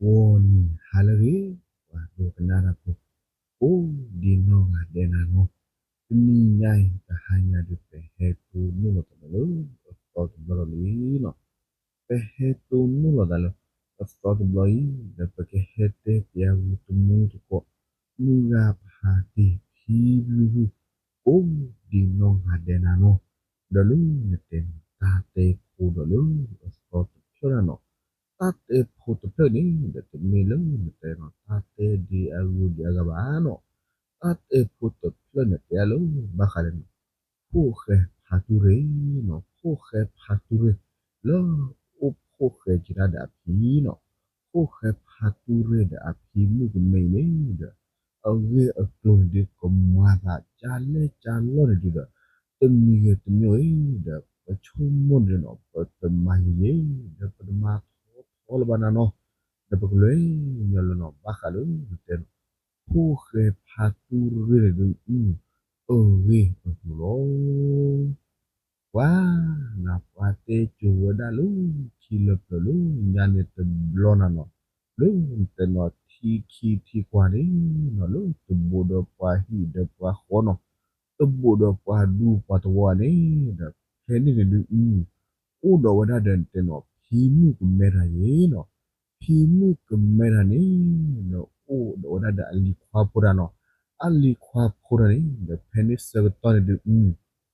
ဂီၤနံၤဟါလၢအဂ့ၤ, ပှၤဒိကနၣ်တၢ်ဖိ ကိးဒံနီၢ်ဂၤဒဲးနၤနီၤ, တနံၤညါအံၤ တဟါညါဒုး ပဟဲတိၢ်နီၣ်လီၤသးလၢအသီတဘျီလီၤလံနီၤ. ပဟဲတိၢ်နီၣ်လီၤသးလၢအသီတဘျီအံၤ ဒီးပကဟဲတဲပျးဝံၤတမူတကိး မုၢ်ဂၤဖးတံၢ်ဖံဘျုးဟု ကိးဒံနီၢ်ဂၤဒဲးနၤနီၤ, ဒီးလၢနတဲန့ၣ် တၢ်တဲဖိဒီးလၢအသီတဖျၢၣ်နၤနီၤ, တၢ်တဲဖိတဖျၢၣ်န့ၣ် ဒီးတမ့ၢ်လၢနတဲနီၤ တၢ်တဲဒ်အဂုၤဒ်အဂၤဘၣ်နီၤ, တၢ်တဲဖိတဖျၢၣ်န့ၣ် တဲအါလၢဘၣ်ဃးဒီးနီၤ ဖိၣ်ဃဲဖးတူၢ်ရ့ၣ်နီၤ, ဖိၣ်ဃဲဖးတူၢ်ရ့ၣ် လၢအိၣ်ဖိၣ်ဃဲက့ၤတၢ်ဒီးအဖံနီၤ, ဖိၣ်ဃဲဖးတူၢ်ရ့ၣ်ဒီးအဖံမုၣ်ကမဲအံၤန့ၣ်ဒီး အဂ့ၢ်အကျိၤန့ၣ်ဒုး ကမၤသးကၢ်လဲၢ်ကၢ်လီၢ်န့ၣ်ဒုးဒီး တမံၤဂ့ၤတမံၤဂ့ၤဒီး ပဆိကမိၣ်န့ၣ်နီၤ ပတမၤယံာ်ယံာ် ဒီးပတမၤထီထီလၢၤဘၣ်နၤနီၤ, ဒီးပကလဲၤညီလၢနီၤ ဘၣ်ဃးလၢနတဲနီၤ ဖိၣ်ဃဲဖးတူၢ်ရ့ၣ်န့ၣ်ဒုး အဂ့ၢ်အကျိၤလီၤ. ပှၤ နၤပှၤတဲကိၤဝဲဒၣ်လၢခံလၢပျၢၤလၢညါန့ၣ်တဘျီနၤနီၤ, လၢနတဲနီၤ ထံခံထံကွၢ်န့ၣ်နီၤ လၢတဘိးဒီးပှၤဟံၣ်ဒီးပှၤဃီနီၤ, တဘိးဒီးပှၤဒူပှၤသဝီန့ၣ်ဒီး ဖဲန့ၣ်န့ၣ်ဒုး အိၣ်ဒီးဝဲဒၣ်ဒီးနတဲနီၤ ဖံမုၣ်ကမဲတဂၤအံၤနီၤ, ဖံမုၣ်ကမဲတဂၤန့ၣ်ဒီး အိၣ်ဒီးဝဲဒၣ်ဒီးအလံၤခွါဖိတဂၤနီၤ, အလံၤခွါဖိတဂၤန့ၣ်ဒီး ဖဲန့ၣ်ဆၢကတီၢ်န့ၣ်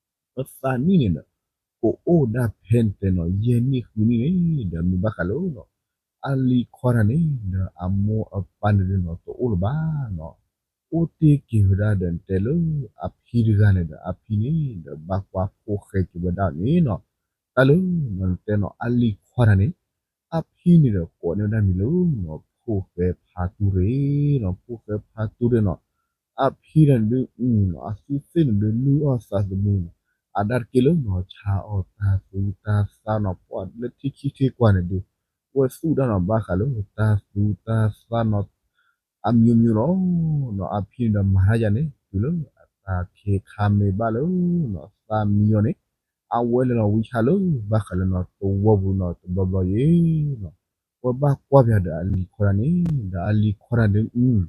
ဒုး အသးနံၣ်န့ၣ်ဒီး ကအိၣ်ဒၣ်ဖဲနတဲနီၤ ယဲၢ်နံၣ်ဃုနံၣ်န့ၣ်ဒီး မ့ၢ်ဘၣ်ဃးလၢနီၤ အလံၤခွါတဂၤန့ၣ်ဒီး အမိၢ်အပၢ်န့ၣ်ဒုးနီၤ တအိၣ်လၢၤဘၣ်နီၤ, အိၣ်တ့ၢ်က့ၤဝဲဒၣ်ဒီးနတဲလၢအဖံတဂၤန့ၣ်ဒီး အဖံန့ၣ်ဒီး ဘၣ်ကွၢ်ဖိၣ်ဃဲက့ၤဝဲဒၣ်န့ၣ်နီၤ, တၢ်လၢနီၤ နတဲနီၤ အလံၤခွါတဂၤန့ၣ် အဖံန့ၣ်ဒီး ကိးန့ၢ်ဝဲဒၣ်မံၤလၢနီၤ ဖိၣ်ဃဲဖးတူၢ်ရ့ၣ်နီၤ, ဖိၣ်ဃဲဖးတူၢ်ရ့ၣ်နီၤ, အဖံတဂၤန့ၣ်ဒုး အသူးသ့ၣ်န့ၣ်ဒုး လုၢ်အီၣ်သးသမူနီၤ, အဒါတက့ၢ်လၢနီၤ ဆါအီၣ်တၢ်သူတၢ်သၣ်နီၤ, ပှၤလၢထံခံထံကွၢ်န့ၣ်ဒုး ဝဲသူၣ်တၢ်နီၤ ဘၣ်ဃးလၢတၢ်သူတၢ်သၣ်နီၤ အမျိုးမျိုးလီၤနီၤ, အဖံန့ၣ်ဒီးမၤတၢ်ယါန့ၣ် တုၤလၢအတၢ်ခ့ခါမ့ၢ်ဘၣ်လၢနီၤ သၣ်မံယီၤန့ၣ် အဝဲလဲၤလီၤဝံဆါလၢ ဘၣ်ဃးလၢနီၤ သဝီပူၤနီၤ တဘျီဘျီအံၤနီၤ, ဝဲဘၣ်ကွၢ်ပၠးဒီးအလံၤခွါတဂၤန့ၣ် ဒီးအလံၤခွါတဂၤန့ၣ်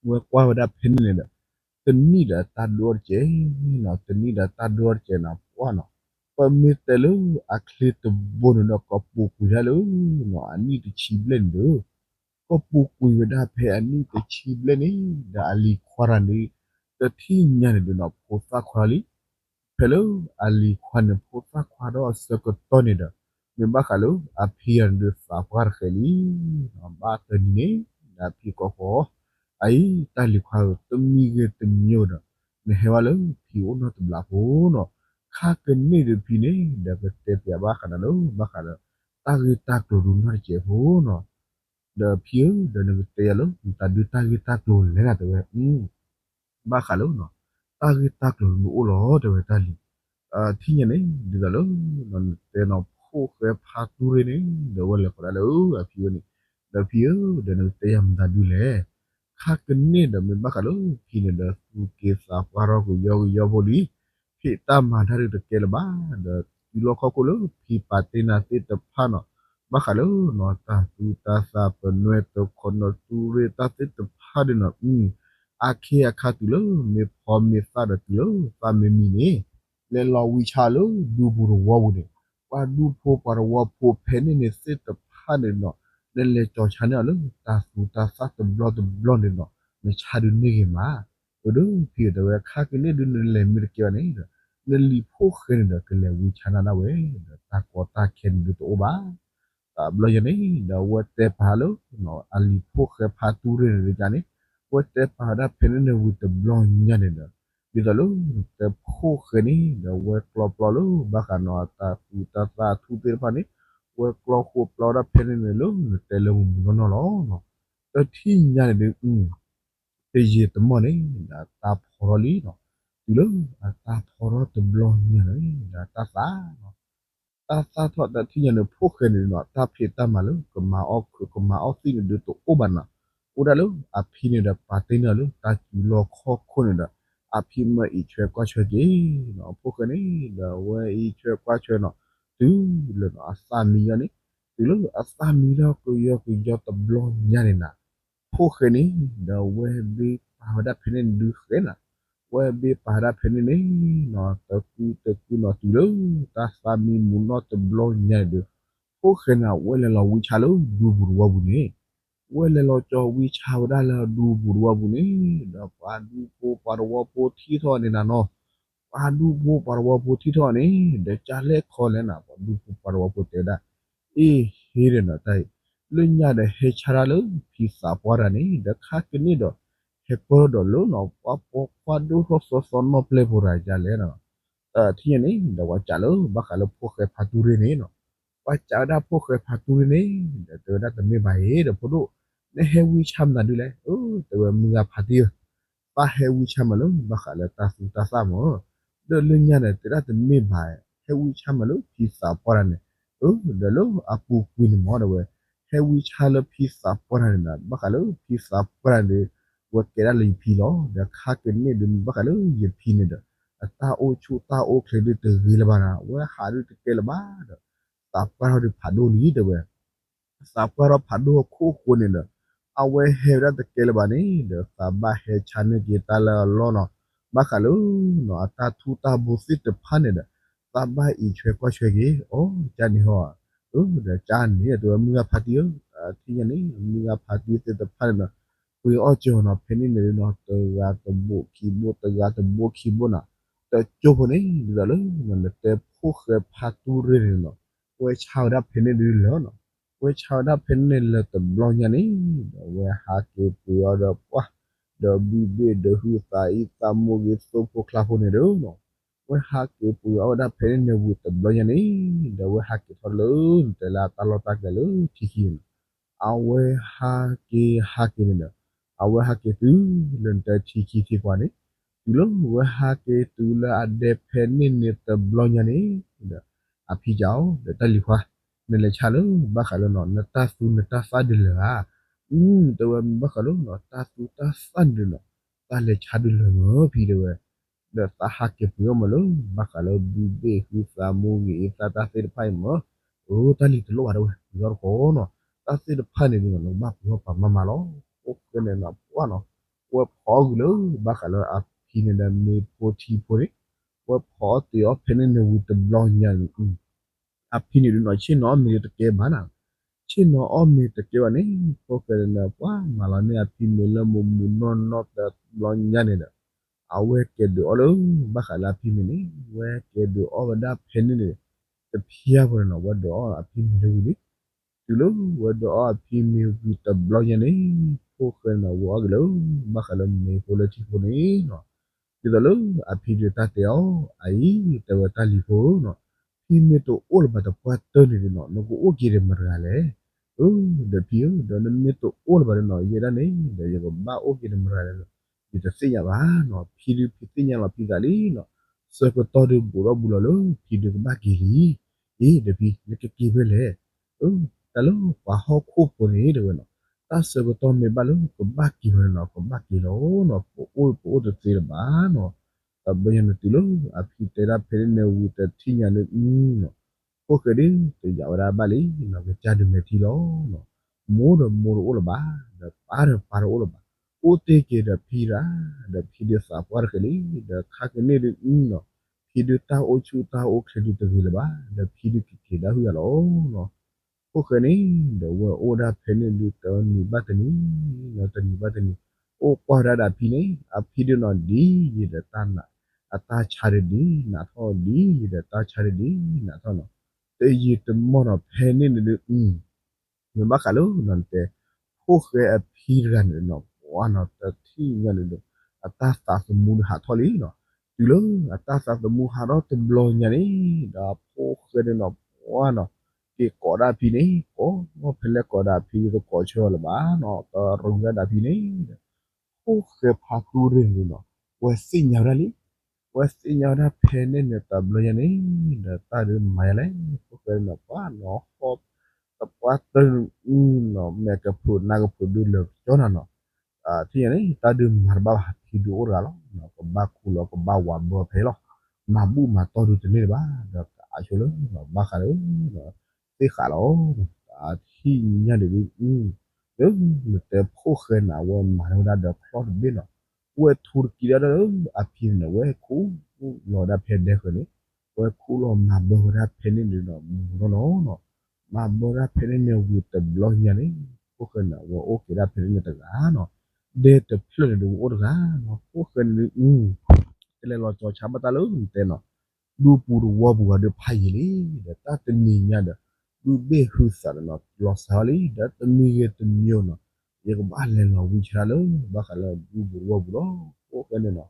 ဝဲကွၢ်ဝဲဒၣ်ဖဲန့ၣ်န့ၣ်ဒီး တနံၣ်ဒီးတၢ်ဒိၣ်အီၤတကဲးနီၤ, တနံၣ်ဒီးတၢ်ဒိၣ်အီၤတကဲးနီၤ ပှၢ်နီၤ, ပမ့ၢ်တဲလၢအချ့တဘိန့ၣ်ဒီး ကပူၤကွံာ်ဒၣ်လၢနီၤ အနံၣ်တဆံဘျဲၣ်န့ၣ်ဒီး ကပူၤကွံာ်ဝဲဒၣ်ဖဲအနံၣ်တဆံဘျဲၣ်န့ၣ် ဒီးအလံၤခွါတဂၤန့ၣ် တထံၣ်ညါန့ၣ်ဒီးနီၤ ဖိသၣ်ခွါလံ, ဖဲလၢအလံၤခွါန့ၣ် ဖိသၣ်ခွါဒီးအဆၢကတီၢ်န့ၣ်ဒီး မ့ၢ်ဘၣ်ဃးလၢအဖံတဂၤန့ၣ်ဒုးသးပှၢ်တဃဲးလံ, ဘၣ်တနံၤန့ၣ် ဒီးအဖံကိးဃီ အအံၤ တၢ်လံၤခွါဧၢ တမံၤဂ့ၤတမံၤဂ့ၤဒီး နဟဲဘၣ်လၢဖံအိၣ်နီတဘျီဖိနီၤ, ခါကန့ၢ်ဒီးဖံန့ၣ် ဒီးကတဲပျးဘၣ်ဃးနၤလၢ ဘၣ်ဃးဒီး တၢ်ဂ့ၢ်တၢ်ကျိၤဒုးနီတစဲးဖိနီၤ, ဒီးဖံဧၢ ဒီးနကတဲယၤလၢ နတၢ်ဒုးတၢ်ဂ့ၢ်တၢ်ကျိၤလဲၣ်နၤ တဲဝဲ ဘၣ်ဃးလၢနီၤ တၢ်ဂ့ၢ်တၢ်ကျိၤဒုးအိၣ်လီၤ တဲဝဲတၢ်လံၤ, ထံၣ်ညါန့ၣ် ဒ်သိးလၢ နတဲနီၤ ဖိၣ်ဃဲဖါတူၢ်ရ့ၣ်န့ၣ် ဒီးဝဲလဲၤဃီၤဒၣ်လၢအဖံဝဲန့ၣ်, ဒီးဖံဧၢ ဒီးနကတဲယၤမတၤဒုးလဲၣ်, ခါကန့ၢ်ဒီးမ့ၢ်ဘၣ်ဃးလၢဖံန့ၣ်ဒီး သူၣ်က့သးပှၢ်ထီၣ်ကယီကယီဖိလံ, ဖံးတၢ်မၤတၢ်ဒုးတကဲလၢၤဘၣ်, ဒီးတုၤလီၢ်ခီၣ်ခိၣ်လၢဖံးပာ်တ့ၢ်နၤသ့ၣ်တဖၣ်နီၤ, ဘၣ်ဃးလၢနီၤ တၢ်သူတၢ်သၣ်ပနွဲၢ်တခီနီၤ တူၢ်ရ့ၣ်တၢ်သ့ၣ်တဖၣ်ဒုးနီၤ အခ့အခါတုၤလၢမ့ၢ်ဖီမ့ၢ်သၣ်ဒီးတုၤလၢသၣ်မ့ၢ်မံန့ၣ်, လဲၤလီၤဝံဆါလၢဒူပူၤသဝီပူၤန့ၣ်, ပှၤဒူဖိပှၤသဝီဖိဖဲန့ၣ်န့ၣ်သ့ၣ်တဖၣ်န့ၣ်နီၤ, နလဲၤကၠီၤဆါန့ၢ်အီၤလၢတၢ်သူတၢ်သၣ်တဘျီတဘျီန့ၣ်နီၤ, နဆါဒုးန့ၢ်ဂ့ၤမး, အဒိဖံတဲဝဲ ခါကန့ၢ်ဒုးနလဲၤမ့ၢ်တကဲဘၣ်န့ၣ်ဒီး, နလံၤဖိၣ်ဃဲန့ၣ်ဒီး ကလဲၤဝံဆါနၤဒၣ်ဝဲ, ဒီးတၢ်ကီတၢ်ခဲန့ၣ်ဒုးတအိၣ်ဘၣ် တဘျီညါန့ၣ် ဒီးအဝဲတဲပာ်လၢ အလံၤဖိၣ်ဃဲဖါတူၢ်ရ့ၣ်န့ၣ်ဒုးန့ၣ်, အဝဲတဲပာ်ဝဲဒၣ်ဖဲန့ၣ်န့ၣ်ဝံၤတဘျီညါန့ၣ်ဒီး, ဒ်သိးလၢ နတဲဖိၣ်ဃဲန့ၣ် ဒီးအဝဲကျီပျီလၢ ဘၣ်ဃးနီၤ တၢ်သူတၢ်သၣ်အထူသ့ၣ်တဖၣ်န့ၣ်, အဝဲကျီဃိပျီဝဲဒၣ်ဖဲန့ၣ်န့ၣ်လၢ နတဲလၢမုၢ်မုၢ်နီၢ်နီၢ်လီၤ. တထံၣ်ညါန့ၣ်ဒုး တယံာ်တမီၢ်န့ၣ် ဒီးတၢ်ဖီထီၣ်လံနီၤ, တုၤလၢအတၢ်ဖီထီၣ်တဘျီညါန့ၣ် ဒီးတၢ်သၣ်နီၤ တၢ်သၣ်ထီၣ်တထံၣ်ညါန့ၣ် ဖိၣ်ဃဲန့ၣ်နီၤ တၢ်ဖံးတၢ်မၤလၢ ကမၤအီၣ်ခုးကမၤအီၣ်သံၣ်န့ၣ်ဒုးတအိၣ်ဘၣ်နီၤ, အိၣ်ဒၣ်လၢအဖံန့ၣ်ဒီး ပာ်တ့ၢ်န့ၢ်လၢတၢ်စူၤလီၢ်ခီၣ်ခိၣ်န့ၣ်ဒီး အဖံမၢအံးထွဲကွၢ်ထွဲက့ၤနီၤ, ဖိၣ်ဃဲန့ၣ်ဒီး အဝဲအံးထွဲကွၢ်ထွဲနီၤ, တုၤလၢနီၤ အသၣ်မံယီၤန့ၣ် တုၤလၢအသးမံထီၣ်ကယီကယီတဘျီညါန့ၣ်နၤ, ဖိၣ်ဃဲန့ၣ် ဒီးဝဲဘ့ပာ်ဝဲဒၣ်ဖဲန့ၣ်ဒုးဃဲနၤ, ဝဲဘ့ပာ်ဝဲဒၣ်ဖဲန့ၣ်န့ၣ်နီၤ တကုတကုနီၤ တုၤလၢတၢ်သးမံမူးနီၢ်တဘျီညါန့ၣ်ဒီး ဖိၣ်ဃဲန့ၣ် ဝဲလဲၤလီၤဝံဆါလၢဒူပူၤတဝီပူၤန့ၣ်, ဝဲလဲၤလီၤကၠီဝံဆါဝဲဒၣ်လၢဒူပူၤတဝီပူၤန့ၣ် ဒီးပှၤဒူဖိပှၤတဝီဖိထံၣ်ထီၣ်န့ၣ်နၤနီၤ, ပှၤဒူဖိပှၤတဝီဖိထံၣ်ထီၣ်န့ၣ် ဒီးကလဲၣ်ခီလဲၣ်နၤ ပှၤဒူဖိပှၤတဝီဖိတဲဝဲဒၣ်, အ့ၣ် ဟ့ဒီးနီၤ တၢ်အံၤ လၢညါဒီးဟဲဆါတၢ်လၢဖံသးပှၢ်တၢ်န့ၣ် ဒီးခါကန့ၢ်ဒီး ဟဲပၢၢ်ဒီးလၢနီၤ ပှၤပိာ်ခွါဒိၣ်ထီၣ်သီသီနီၢ်ပျဲၢ်ဖိတဂၤဒ်လဲၣ်နီၤ, ထံၣ်ညါန့ၣ် ဒီးပှၤစံးလၢဘၣ်ဃးလၢဖိၣ်ဃဲဖါတူၢ်ရ့ၣ်န့ၣ်နီၤ, ပှၤစံးဝဲဒၣ်ဖိၣ်ဃဲဖါတူၢ်ရ့ၣ်န့ၣ် ဒီးတဲဝဲဒၣ်တမ့ၢ်ဘၣ်အံၤ ဒီးဖိဒိၣ် နဟဲဝံဆါမနုၤဒ်လဲၣ်, တဲဝဲမုၢ်ဂၤဖါတံၢ်ဧၢ ပၢ်ဟဲဝံဆါမးလၢဘၣ်ဃးလၢတၢ်သူတၢ်သၣ်မး, ဒီးလၢညါန့ၣ် တဲဒၣ်တမ့ၢ်ဘၣ်, ဟဲဝံဆါမးလၢဖံသးပှၢ်တၢ်န့ၣ်, ဒီးလၢအပူၤကွံာ်န့ၣ်မး ဒီးဝဲ ဟဲဝံဆါလၢဖံသးပှၢ်တၢ်န့ၣ်ဒီး ဘၣ်ဃးလၢဖံသးပှၢ်တၢ်န့ၣ် ဝဲကဲဒၣ်လၢယဖံလီၤ, ဒီးခါကန့ၢ်ဒီးဘၣ်ဃးလၢယဖံန့ၣ်ဒီး အတၢ်အိၣ်ဆူၣ်တၢ်အိၣ်ချ့ဒုးတဂ့ၤလၢၤဘၣ်နၤ, ဝဲဟးဒုးတကဲလၢၤဘၣ်ဒီး သးပှၢ်ထီၣ်ဒုးဖးဒိၣ်လံ တဲဝဲ သးပှၢ်ထီၣ်ဖးဒိၣ်အခိၣ်ဃိန့ၣ်ဒီး အဝဲဟဲဝဲဒၣ်တကဲလၢၤဘၣ်န့ၣ် ဒီးသးဘၣ်ဟဲဆါန့ၢ်က့ၤတၢ်လၢအလီၢ်နီၤ, ဘၣ်ဃးလၢ အတၢ်ထူးတၢ်ဘိသ့ၣ်တဖၣ်န့ၣ်ဒီး သးဘၣ်အံးဆွဲကွၢ်ဆွဲက့ၤ အိ ကန့ၣ်ဟီ ဒီးကန့ၣ် တဲဝဲမုၢ်ဂၤဖါတံၢ်ဧၢ, ထံၣ်ညါန့ၣ် မုၢ်ဂၤဖါတံၢ်သ့ၣ်တဖၣ်န့ၣ်ဒီး ပှ့ၤအီၣ်ကၠီၤနီၤ ဖဲန့ၣ်န့ၣ်နီၤ တဂၤတဘိခံဘိ တဂၤတဘိခံဘိနီၤ, တကၠိဖိန့ၣ် ဒ်သိးလၢ နတဲဖိၣ်ဃဲဖါတူၢ်ရ့ၣ်န့ၣ်နီၤ ဝဲဆါဝဲဒၣ်ဖဲန့ၣ်ဒုးလၢာ်နီၤ, ဝဲဆါဝဲဒၣ်ဖဲန့ၣ်လၢာ်တဘျီညါန့ၣ် ဒီးဝဲဟးက့ၤပှ့ၤအီၣ်ဒီးပှၢ် ဒီးဘုဘ့ၣ်ဒီးဟုသးအံသးမိၢ်ဂ့ၤသိဖိချါဖိန့ၣ်ဒီးနီၤ, ဝဲဟးက့ၤပှ့ၤအီၣ်ဝဲဒၣ်ဖဲန့ၣ်န့ၣ်ဝံၤတဘျီညါန့ၣ် ဒီးဝဲဟးက့ၤထီၣ်လၢ နတဲလၢအတၢ်လီၢ်တၢ်ကျဲလၢထံခံန့ၣ်နီၤ, အဝဲဟးက့ၤဟးက့ၤန့ၣ်ဒီး အဝဲဟးက့ၤတုၤလၢနတဲထံခံထံကွၢ်န့ၣ်, တုၤလၢဝဲဟးက့ၤတုၤလၢအဒဲဖဲန့ၣ်န့ၣ်တဘျီညါန့ၣ်ဒီး အဖံစံးအီၤ ဒီးတၢ်လံၤခွါ နလဲၤဆါလၢဘၣ်ဃးလၢနီၤ နတၢ်သူနတၢ်သၣ်ဒုးလၢာ်ဧါ, တဲဝဲမ့ၢ်ဘၣ်ဃးလၢနီၤ တၢ်သူတၢ်သၣ်န့ၣ်ဒီးနီၤ တၢ်လဲၤဆါဒုးလၢာ်မ့ၢ်ဖံတဲဝဲ ဒီးသးဟးက့ၤပှ့ၤအီၣ်မးလၢ ဘၣ်ဃးလၢဘုဘ့ၣ်ဟုသးမိၢ်ဂ့ၤအံသးတၢ်သ့ၣ်တဖၣ်အံၤမး, အတၢ်လံၤတလိၣ်ဘၣ်တဲဝဲ ပှ့ၤအီၣ်တခီနီၤ, တၢ်သ့ၣ်တဖၣ်န့ၣ်ဒီးနီၤ နကဘၣ်ပှ့ၤအီၣ်ပှၤမါမါလီၤ, အိၣ်ဃဲန့ၣ်နီၤ ပှၢ်နီၤ, ဝဲဖီအီၣ်ကွံာ်လၢ ဘၣ်ဃးလၢအဖံန့ၣ်ဒီးမ့ၢ်ဖိထံဖိန့ၣ်, ဝဲဖီအီၣ်တ့ၤအီၣ်ဖဲန့ၣ်န့ၣ်ဝံၤတဘျီညါန့ၣ် အဖံန့ၣ်ဒုးနီၤ ဆ့ၣ်နီၤအီၣ်မ့ၤတကဲဘၣ်နၤ, ဆ့ၣ်နီၤအီၣ်မ့ၤတကဲဘၣ်န့ၣ် ဖိၣ်ဃဲန့ၣ်ဒီး ပှၢ်မၤလီၤန့ၢ်အဖံမ့ၤလၢမူးမူးနီၢ်နီၢ်တဘျီညါန့ၣ်ဒီး အဝဲကဲဒုးအီၣ်လၢ ဘၣ်ဃးလၢအဖံမ့ၤန့ၣ် ဝဲကဲဒုးအီၣ်ဝဲဒၣ်ဖဲန့ၣ်န့ၣ် တဖျါဖိန့ၣ်နီၤ ဝဲဒုးအီၣ်အဖံမ့ၤဒုးဝံၤလံ, တုၤလၢဝဲဒုးအီၣ်အဖံမ့ၤဝံၤတဘျီညါန့ၣ် ဖိၣ်ဃဲန့ၣ်နီၤ ဝဲအီၣ်က့ၤလၢ ဘၣ်ဃးလၢမ့ၤဖိလၢထံဖိန့ၣ်နီၤ, ဒ်သိးလၢအဖံဒုးတၢ်တဲအီၤ အအံၤ တဲဝဲတၢ်လံၤဖိနီၤ, ဖံမ့ၢ်တအိၣ်လၢၤဘၣ်တပှၢ်တၢၢ်န့ၣ်နီၤ နကအိၣ်က့ၤဒီးမတၤတဂၤလဲၣ်, အၢ ဒီးဖံဧၢ ဒီးနမ့ၢ်တအိၣ်လၢၤဘၣ်န့ၣ်နီၤ ယဲဒၣ်န့ၣ် ဒီးယကဘၣ်အိၣ်က့ၤဒီးမတၤတဂၤလဲၣ်နီၤ, ယတသ့ၣ်ညါဘၣ်နီၤ, ဖံဒုးဖံသ့ၣ်ညါလီၤဖံသးလံနီၤ, ဆၢကတီၢ်ဒုးဘူးထီၣ်ဘူးလီၤလၢ ဖံဒုးကဘၣ်က့ၤလံ, အ့ ဒီးဖံ နကက့ၤဖဲလဲၣ်, အၢ တၢ်လၢပှၤဟီၣ်ခိၣ်ဖိန့ၣ်တဲဝဲနီၤ, တၢ်ဆၢကတီၢ်မ့ၢ်ဘၣ်လၢကဘၣ်က့ၤလီၤန့ၣ်နီၤ ကဘၣ်က့ၤလီၤနီၤ, ပအိၣ်ပအိၣ်တသ့လၢၤဘၣ်နီၤ, တဘျီညါန့ၣ်တုၤလၢအဖံတဲဒၣ်ဖဲန့ၣ်န့ၣ်ဝံၤတထံၣ်ညါန့ၣ်နီၤ ဖိၣ်ဃဲဒုး တယာ်ဝဲဒၣ်ဘၣ်လံနီၤ ကစၢ်ဒုးမဲာ်ထံလီၤနီၤ, မိၢ်ဒီးမိၢ်တအိၣ်လၢၤဘၣ်, ဒီးပၢ်ဒီးပၢ်တအိၣ်လၢၤဘၣ်, အိၣ်တ့ၢ်က့ၤဒီးဖံတဂၤ, ဒီးဖံဒုးသးပှၢ်တဃဲၤလံ, ဒီးခါကန့ၢ်ဒုးနီၤ, ဖံဒုးတၢ်အိၣ်ဆူၣ်တၢ်အိၣ်ချ့ဒုးတဂ့ၤလၢၤဘၣ်, ဒီးဖံဒုးကက့ၤဒၣ်ဟုၣ်ယၤလီၤနီၤ, ဖိၣ်ဃဲန့ၣ် ဒီးဝဲအိၣ်ဒၣ်ဖဲန့ၣ်ဒုးတနံၤဘၣ်တနံၤနီၤ တနံၤဘၣ်တနံၤ, အိၣ်ကွၢ်ဝဲဒၣ်ဒီးအဖံန့ၣ် အဖံဒုးနီၤဒ်ယံၤဒီးတၢ်နး, အတၢ်ဆါဒုးဒ်နးထီၣ်ဒ်ယံၤဒီးတၢ်ဆါဒုးဒ်နးထီၣ်နီၤ, တယံာ်တမီၢ်နီၤ ဖဲန့ၣ်န့ၣ်ဒုး မ့ၢ်ဘၣ်ဃးလၢနီၤ နတဲ ဖိၣ်ဃဲအဖံတဂၤန့ၣ်နီၤ ပှၤနီၤ တထံၣ်ညါန့ၣ်ဒီး အတၢ်သးသမူဒုးဟးထီၣ်လံနီၤ, တုၤလၢအတၢ်သးသမူဟးထီၣ်တဘျီညါန့ၣ် ဒီးဖိၣ်ဃဲန့ၣ်နီၤ ပှၤနီၤ က့ၤကိးဒၣ်အဖံန့ၣ် ကိးဖဲလဲၣ်ကိးဒၣ်အဖံဒုးတကိးဆၢအီၤလၢၤဘၣ်နီၤ တရူးဒၣ်ဒီးအဖံန့ၣ် ဖိၣ်ဃဲဖါတူၢ်ရ့ၣ်န့ၣ်နီၤ ဝဲသ့ၣ်ညါဝဲဒၣ်လံ, ဝဲသ့ၣ်ညါဝဲဒၣ်ဖဲန့ၣ်န့ၣ် တဘျီညါန့ၣ် ဒီးတၢ်ဒုးမၤယၤလဲၣ်, ဖိၣ်ဃဲန့ၣ်နီၤ ပှၤနီၤ ဟီၣ် တပှၢ်တၢၢ်နီၤ မဲာ်ကဖျိးနါကဖျိးဒုးလၢာ်ကၠီနၤနီၤ, ထံၣ်ညါန့ၣ် တၢ်ဒုးမၤတဘၣ်ဘၣ် ဖံဒုးအိၣ်တဂၤလီၤ, ကဘၣ်ခူၣ်လီၤ ကဘၣ်ဝးဘၢဖဲလီၤ, မၤဘူၣ်မၤတီၢ်ဒုးတန့ၢ်လၢၤဘၣ်, ဒီးကအါဆိလၢ ဘၣ်ဃးလၢ သ့ၣ်ဃးလီၤ, အထံၣ်ညါန့ၣ်ဒုး လၢနတဲဖိၣ်ဃဲန့ၣ် အဝဲမၤထီၣ်ဝဲဒၣ်ဒီးချီၣ်တဘ့ၣ်နီၤ, ဝဲထူတကံဒၣ်ဒီး အဖံန့ၣ် ဝဲခူၣ်လီၤဝဲဒၣ်ဖဲဒဲဃၢၤန့ၣ်, ဝဲခူၣ်လီၤမၤဘၢဝဲဒၣ်ဖဲန့ၣ်န့ၣ်ဒီး မူၤထီၣ်လီၤနီၤ, မၤဘၢဒၣ်ဖဲန့ၣ်န့ၣ်ဝံၤတဘျီညါန့ၣ် ဖိၣ်ဃဲန့ၣ် အဝဲအိၣ်က့ၤဒၣ်ဖဲန့ၣ်န့ၣ်တဂၤနီၤ, ဒဲတဖျၢၣ်န့ၣ်ဒုး ဝဲအိၣ်တဂၤနီၤ, ဖိၣ်ဃဲန့ၣ်ဒုး တလဲၤလီၤကၠီၤဆါဘၣ်တၢ်လၢနတဲနီၤ ဒူပူၤတဝီပူၤဂၤဒုးဖးယံာ်လံ, ဒီးတၢ်တနံၤညါဒီး ဒူဘ့ၣ်ဟုသးဒီးနီၤ လီၤစှၤလံ, ဒီးတမံၤဂ့ၤတမံၤနီၤ ယကဘၣ်လဲၤလီၤဝံဆါလၢ ဘၣ်ဃးလၢဒူပူၤတဝီပူၤလီၤ, ဖိၣ်ဃဲန့ၣ်နီၤ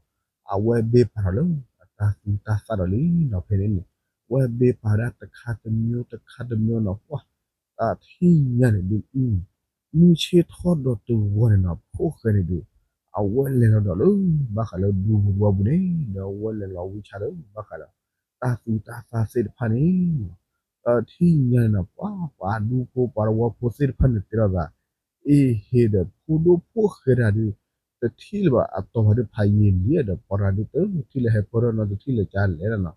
အဝဲဘ့ၣ်ပာ်ထီၣ်လၢ အတၢ်သူတၢ်သၣ်ဒီးလံနီၤ, ဖဲန့ၣ်န့ၣ် ဝဲဘ့ၣ်ပာ်ဝဲဒၣ်တခါတမံၤတခါတမံၤနီၤ, ပှၤ တၢ်ထံၣ်ညါန့ၣ်ဒုး မုၢ်ဆ့ၣ်ထီၣ်ဒီးတဂီၤန့ၣ်နီၤ ဖိၣ်ဃဲန့ၣ်ဒုး အဝဲလဲၤလီၤဒီးလၢ ဘၣ်ဃးလၢဒူပူၤတဝီပူၤန့ၣ် ဒီးအဝဲလဲၤလီၤဝံဆါလၢ ဘၣ်ဃးဒီး တၢ်သူတၢ်သၣ်သ့ၣ်တဖၣ်န့ၣ် တၢ်ထံၣ်ညါန့ၣ်နီၤ ပှၤ ပှၤဒူဖိပှၤတဝီဖိသ့ၣ်တဖၣ်န့ၣ်တဲလိာ်သး အ့ဟ့ဒီး ဖိဒိၣ်ဖိၣ်ဃဲတဂၤဒုး တထံၣ်လၢၤဘၣ်အတီၤဘၣ်ဒုးဖးယံာ်လံဒီး ပှၤတဂၤဒုးတထံၣ်လၢဟဲပၢၢ်ထီၣ်နီၤ တထံၣ်လၢကလဲၣ်နီၤ,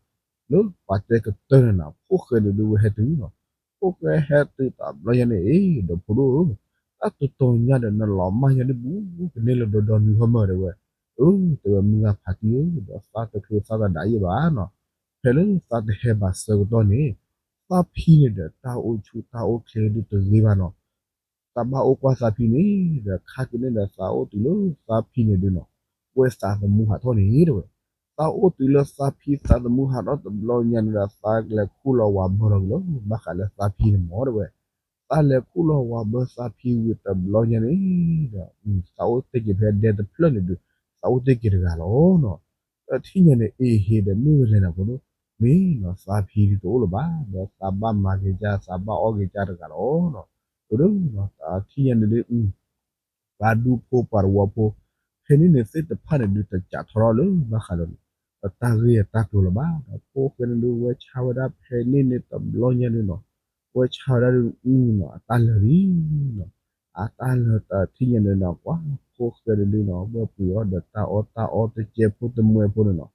လၢပှၤတဲကတၢၢ်န့ၣ်နီၤ ဖိၣ်ဃဲန့ၣ်ဒုးဝဲဟဲတုၤနီၤ, ဖိၣ်ဃဲဟဲတုၤတဘျီညါန့ၣ် အ့ ဒီးဖိဒိၣ်ဧၢ, တၢ်တတီၤညါဒီးနလီၤမၢ်ယၤဒုးဘူး ကန့ၢ်လၢဒီဒီနုၤဟီမၢ်တဲဝဲ, အၢ တဲဝဲမုၢ်ဂၢ်ဖးတံၢ်ဧၢ ဒီးသးတချုးသးတဒၣ်ယဲၢ်ဘၣ်နီၤ, ဖဲလၢသးတဟဲဘၣ်ဆၢကတီၢ်န့ၣ် သးဖံန့ၣ်ဒီးတၢ်အိၣ်ဆူၣ်တၢ်အိၣ်ချ့ဒုးတဂ့ၤဘၣ်နီၤ သးဘၣ်အိၣ်ကွၢ်သးဖံန့ၣ် ဒီးခါက့ၤန့ၣ်ဒီးသးအိၣ်တုၤလၢသးဖံန့ၣ်ဒုးနီၤ, ဝဲသးသမူဟးထီၣ်န့ၣ်တဲဝဲ, သးအိၣ်တုၤလၢသးဖံသးသမူဟးထီၣ်တဘျီညါန့ၣ်ဒီး သးလဲၤခူၣ်လီၤဝးဘၢလီၤက့ၤလၢ ဘၣ်ဃးလၢသးဖံန့ၣ်မ့ၢ်တဲဝဲ, သးလဲၤခူၣ်လီၤဝးဘၢသးဖံဝံၤတဘျီညါန့ၣ်ဒီး သးအိၣ်တ့ၢ်က့ၤဖဲဒဲတဖျၢၣ်န့ၣ်ဒုး သးအိၣ်တ့ၢ်က့ၤတဂၤလီၤနီၤ, ဒီးထံၣ်ညါန့ၣ် အ့ဟ့ဒီးမ့ၢ်ဝဲလဲၣ်နီၤဖိဒိၣ်, မ့ၢ်နီၤသးဖံဒုးတအိၣ်လၢၤဘၣ် ဒီးသးဘၣ်မၤက့ၤကၢ် သးဘၣ်အီၣ်က့ၤကၢ်တဂၤလီၤနီၤ, ဒီး ထံၣ်ညါန့ၣ်ဒုး ပှၤဒူဖိပှၤတဝီဖိ ဖဲန့ၣ်န့ၣ်သ့ၣ်တဖၣ်န့ၣ်ဒုးတစးထီၣ်ထီၣ်လၢဘၣ်ဃးဒီး တၢ်ဂ့ၢ်အတၢ်ကျိၤလၢၤဘၣ်ဒီး ဖိၣ်ဃဲန့ၣ်ဒုး ဝဲဆါဝဲဒၣ်ဖဲန့ၣ်န့ၣ်တဘျီညါဒုးနီၤ, ဝဲဆါဝဲဒၣ်ဒုးနီၤ အတၢ်လၢာ်လံနီၤ, အတၢ်လၢာ်တထံၣ်ညါန့ၣ်နီၤ ပှၤဖိၣ်ဃဲန့ၣ်ဒုးနီၤ ဝဲပှ့ၤအီၣ်ဒီးတၢ်အီၣ်တၢ်အီတကဲဖိတမှဲဖိန့ၣ်နီၤ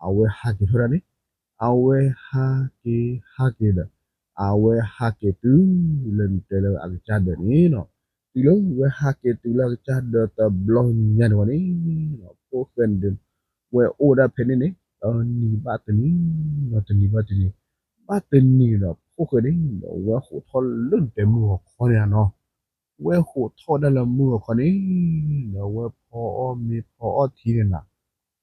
အဝဲဟးက့ၤထီၣ်ဒၣ်န့ၣ်, အဝဲဟးက့ၤဟးက့ၤဒီး အဝဲဟးက့ၤတုၤလၢနတဲလၢအကစၢ်ဒၢးန့ၣ်နီၤ, တုၤလၢဝဲဟးက့ၤတုၤလၢအကစၢ်ဒၢးတဘျီညါန့ၣ်ဝဲန့ၣ်နီၤ ဖိၣ်ဃဲန့ၣ်ဒုး ဝဲအိၣ်ဒၣ်ဖဲန့ၣ်န့ၣ် တနံၤဘၣ်တနံၤနီၤ တနံၤဘၣ်တနံၤ, ဘၣ်တနံၤန့ၣ်ဒီး ဖိၣ်ဃဲန့ၣ်ဒီး ဝဲဟးထီၣ်လၢနတဲမုၢ်ဂီၤခီန့ၣ်နီၤ ဝဲဟးထီၣ်ဝဲဒၣ်လၢမုၢ်ဂီၤခီန့ၣ် ဒီးဝဲဖီအီၣ်မ့ၤဖီအီၣ်ထံန့ၣ်နီၤ,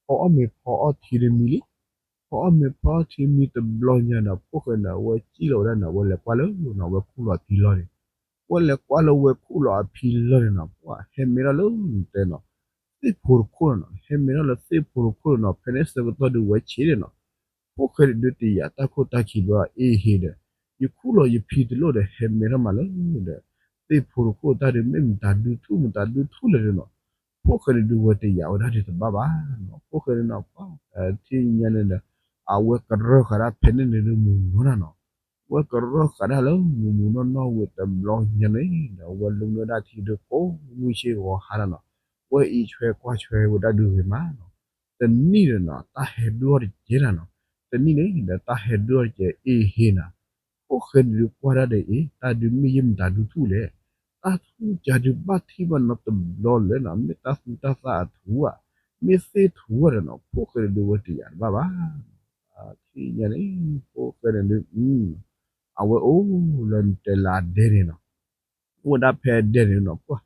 ဖီအီၣ်မ့ၤဖီအီၣ်ထံတမံၤလံ, ဖီအီၣ်မ့ၤဖီအီၣ်ထံမံၤတဘျီညါဒီး ဖိၣ်ဃဲန့ၣ် အဝဲစံၣ်လီၤဝဲဒၣ်န့ၣ် အဝဲလဲၤကွၢ်လၢနီၤ ဝဲခူၣ်လီၤအဖံလီၢ်န့ၣ်, ဝဲလဲၤကွၢ်လၢဝဲခူၣ်လီၤအဖံလီၢ်န့ၣ်နီၤ ပှၤဟဲမဲထီၣ်လၢနတဲနီၤ သ့ၣ်ဖိတခိၣ်န့ၣ်နီၤ, ဟဲမဲထီၣ်လၢသ့ၣ်ဖိတခိၣ်န့ၣ်နီၤ ဖဲန့ၣ်ဆၢကတီၢ်ဒုးဝဲဆံးန့ၣ်နီၤ ဖိၣ်ဃဲန့ၣ်ဒုးတယာ်တၢ်ခိၣ်တၢ်ခံဘၣ် အ့ဟ့ဒီး ယခူၣ်လီၤယဖံတလိၣ်ဒီး ဟဲမဲထီၣ်မးလၢဒီး သ့ၣ်ဖိတခိၣ်တၢ်ဒုး မ့ၢ်မတၤဒုးထူၣ်မတၤဒုးထူၣ်လဲၣ်ဒုးနီၤ, ဖိၣ်ဃဲန့ၣ်ဒုးဝဲတယာ်ဝဲဒၣ်ဒုးတဘၣ်ဘၣ်နီၤ, ဖိၣ်ဃဲန့ၣ်နီၤ ပှၤ ထံၣ်ညါန့ၣ်ဒီး အဝဲကရၢၢ်ဃာ်ဒၣ်ဖဲန့ၣ်န့ၣ်ဒုးမုၢ်နီၢ်နၤနီၤ, ဝဲကရၢၢ်ဃာ်ဒၣ်လၢမုၢ်မုၢ်နီၢ်နီၢ်ဝံၤတဘျီညါန့ၣ်ဒီး ဝဲလူၤနုာ်ဒၣ်ထံဒုးကိးမုၢ်ဆ့ၣ်ဂီၤဟါနၤနီၤ, ဝဲအံးဆွဲကွၢ်ဆွဲဝဲဒၣ်ဒုးဂ့ၤမးနီၤ, တနံၣ်ဒီးနီၤ တၢ်ဟဲဒုးအီၣ်တကဲနၤနီၤ, တနံၣ်န့ၣ်ဒီးတၢ်ဟဲဒုးအီၣ်တကဲ အ့ဟ့နၤ, ဖိၣ်ဃဲန့ၣ်ဒုးကွၢ်ဒၣ်ဒီး အ့ တၢ်ဒုးမ့ၢ်ယဲၢ်မတၤဒုးထူၣ်လဲၣ်, တၢ်ထူၣ်ကၢ်ဒုးဘၣ်ထံၣ်ဘၣ်နီတဘျီလဲၣ်နီၤ, မ့ၢ်တၢ်သူတၢ်သၣ်အထူဧါ, မ့ၢ်သ့ၣ်ထူဧါဒီးနီၤ, ဖိၣ်ဃဲန့ၣ်ဒုးဝဲတယာ်တဘၣ်ဘၣ် ထံၣ်ညါန့ၣ် ဖိၣ်ဃဲန့ၣ်ဒုး အဝဲအိၣ်လၢနတဲလၢအဒဲန့ၣ်နီၤ, အိၣ်ဝဲဒၣ်ဖဲအဒဲန့ၣ်နီၤ, ပှၤ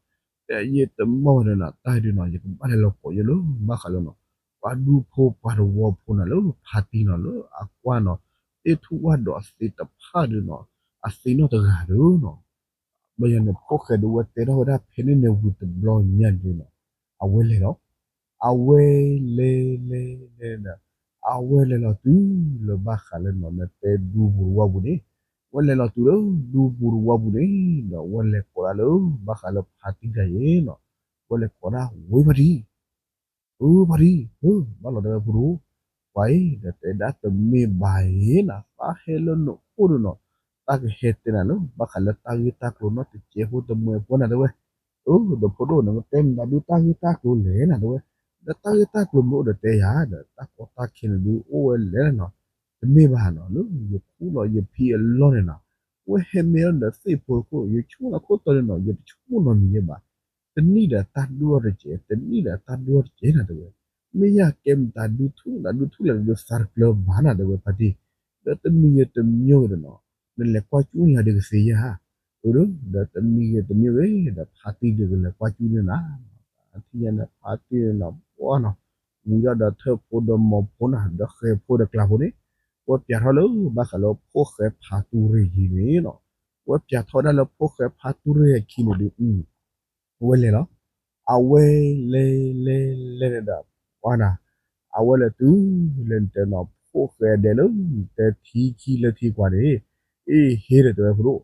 တဲယတမီၢ်ဝဲဒီးနီၤ, တၢ်ဒုးနီၤ ယကဘၣ်လဲၤလီၤကိးယဲၢ်လၢ ဘၣ်ဃးလၢနီၤ, ပှၤဒူဖိပှၤတဝီဖိနၤလၢဖါတံၢ်နီၤ လၢအကွၢ်နီၤ, သ့ၣ်ထူၣ်ဝၣ်ဒီးအသ့တဖၣ်ဒုးနီၤ, အသ့နီတဂၤဒုးနီၤ ဘၣ်ယၤန့ၣ် ဖိၣ်ဃဲဒုးဝဲတဲထီၣ်ဝဲဒၣ်ဖဲန့ၣ်န့ၣ်ဝံၤတဘျီညါန့ၣ်နီၤ, အဝဲလဲၤလီၤ, အဝဲလဲၤလဲၤလဲၤဒီး အဝဲလဲၤလီၤတုၤလၢဘၣ်ဃးလၢနီၤ နတဲဒူပူၤတဝီပူၤန့ၣ်, ဝဲလဲၤလီၤတုၤလၢဒူပူၤတဝီပူၤန့ၣ်ဒီး ဝဲလဲၤကိးဒၣ်လၢ ဘၣ်ဃးလၢဖါတံၢ်တဂၤအံၤနီၤ, ဝဲလဲၤကိးဒၣ်ဝဲဖါတံၢ် အၢ ဖါတံၢ် အၢ ဘၣ်လီၤတဲဝဲဖိဒိၣ်, ပှၤအံၤ ဒီးတဲဒၣ်တမ့ၢ်ဘၣ်အံၤနၤ, သးဟဲလၢနအိၣ်ဒီးနီၤ, တၢ်ကဟဲတဲနၤလၢ ဘၣ်ဃးလၢတၢ်ဂ့ၢ်တၢ်ကျိၤနီတစဲးဖိတမှဲဖိနၤတဲဝဲ, အၢ ဒီးဖိဒိၣ် နကတဲမတၤဒုတၢ်ဂ့ၢ်တၢ်ကျိၤလဲၣ်နၤတဲဝဲ, ဒီးတၢ်ဂ့ၢ်တၢ်ကျိၤမ့ၢ်အိၣ်ဒီးတဲယၤဒီး တၢ်ကီတၢ်ခဲန့ၣ်ဒုးအိၣ်ဝဲလဲၣ်နၤနီၤ, တမ့ၢ်ဘၣ်နီၤ လၢယခူၣ်လီၤယဖံအလီၢ်န့ၣ်နီၤ, ဝဲဟဲမ့ၢ်လီၤဒီးသ့ၣ်ဖိတခိၣ် ယဆိကမိၣ်လီၤခိၣ်တီန့ၣ်နီၤ ယတဆိကမိၣ်နီတမံၤယဲဘၣ်. တနံၣ်ဒီးတၢ်ဒိၣ်ထီၣ်တစဲး တနံၣ်ဒီးတၢ်ဒိၣ်ထီၣ်တစဲးနၤတဲဝဲ, မ့ၢ်ယၤကဲမတၤဒုးထူၣ်နၤဒုးထူၣ်လဲၣ်ဒုးသးတကျၢၤဘၣ်နၤတဲဝဲဖါတံၢ်, ဒီးတမံၤဂ့ၤတမံၤဂ့ၤဒီးနီၤ နလဲၤကွၢ်ကၠူၣ်န့ၢ်ယၤဒုးကသ့ဧါ, အၢ ဒီးတမံၤဂ့ၤတမံၤဂ့ၤ ဒီးဖါတံၢ်ဒုးကလဲၤကွၢ်ကၠူၣ်န့ၢ်နၤ, ထံၣ်ညါန့ၣ်ဖါတံၢ်န့ၣ်နီၤ ပှၢ်နီၤ ဝံၤဒီးဒီးထၢၣ်ဖိဒီးမိၢ်ဖိနၤ ဒီးဃဲၤဖိဒီးကျါဖိန့ၣ်, ဝဲပၠးထီၣ်လၢဘၣ်ဃးလၢဖိၣ်ဃဲဖါတူၢ်ရ့ၣ်ယံၤန့ၣ်နီၤ, ဝဲပၠးထီၣ်ဝဲဒၣ်လၢဖိၣ်ဃဲဖါတူၢ်ရ့ၣ်အခံန့ၣ်ဒုး ဝဲလဲၤလီၤ, အဝဲလဲၤလဲၤလဲၤန့ၣ်ဒီး ပှၢ်နၤ, အဝဲလဲၤတုၤလၢနတဲနီၤ ဖိၣ်ဃဲဒဲးလၢ နတဲထံခံလၢထံကွၢ်န့ၣ်, အ့ၣ် ဟ့ဒီးတဲဝဲဖိဒိၣ်,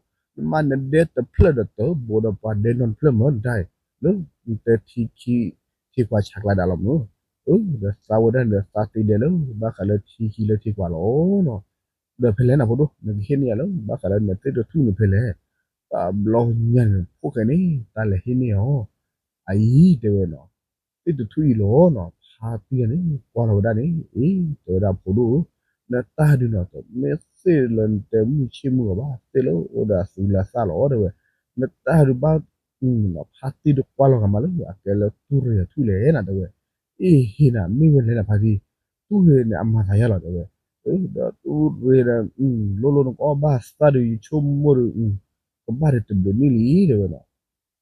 နမ့ၢ်နဒဲတဖျၢၣ်ဒီးတဘိးဒီးပှၤဒဲနီတဖျၢၣ်မၢနတၢ်အံၤ, လၢနတဲထံခံ ထံကွၢ်ဆးကျါဒၣ်လီၤမၢ, အၢ ဒီးသးဝဲဒၣ်န့ၣ်ဒီးသးသ့ဒဲးလၢ ဘၣ်ဃးလၢထံခံလၢထံကွၢ်လီၤနီၤ, ဒီးဖဲလဲၣ်နၤဖိဒိၣ် နကဟ့ၣ်န့ၢ်ယၤလၢ ဘၣ်ဃးလၢနသ့ၣ်တထူၣ်န့ၣ်ဖဲလဲၣ်, တဘျီညါန့ၣ် ဖိၣ်ဃဲန့ၣ် တၢ်လဲၤဟ့ၣ်န့ၢ်အီၤ, အအံၤတဲဝဲနီၤ, သ့ၣ်တထူၣ်အံၤလီၤနီၤ ဖါတံၢ်တဂၤန့ၣ် ကွၢ်လီၤဝဲဒၣ်န့ၣ် အ့ၣ် တဲဝဲဒၣ်ဖိဒိၣ်ဧၢ, နတၢ်ဒုးနီၤ တမ့ၢ်သ့ၣ်လၢနတဲမုၢ်ဆ့ၣ်မုၢ်ဂီၤဘၣ် သ့ၣ်လၢအိၣ်ဒီးအသူလၢအသၣ်လီၤတဲဝဲ, နတၢ်ဒုးဘၣ် ဖါတံၢ်တကွၢ်လီၤဂာ်မးလၢ အကဲလၢတူၢ်ရ့ၣ်အထူၣ်လဲၣ်နၤတဲဝဲ, အ့ၣ် ဟ့နၤ မ့ၢ်ဝဲလဲၣ်နၤဖါတံၢ်, တူၢ်ရ့ၣ်န့ၣ် အမၤသးယါလီၤတဲဝဲ, ဒီးတူၢ်ရ့ၣ်ဒီး လိၣ်လိၣ်နကအီၣ်ဘၣ်သၣ်ဒုး ယဆိကမိၣ်ဒီး ကဘၣ်ဒီးတဘျုးနံၣ်လံတဲဝဲနီၤ,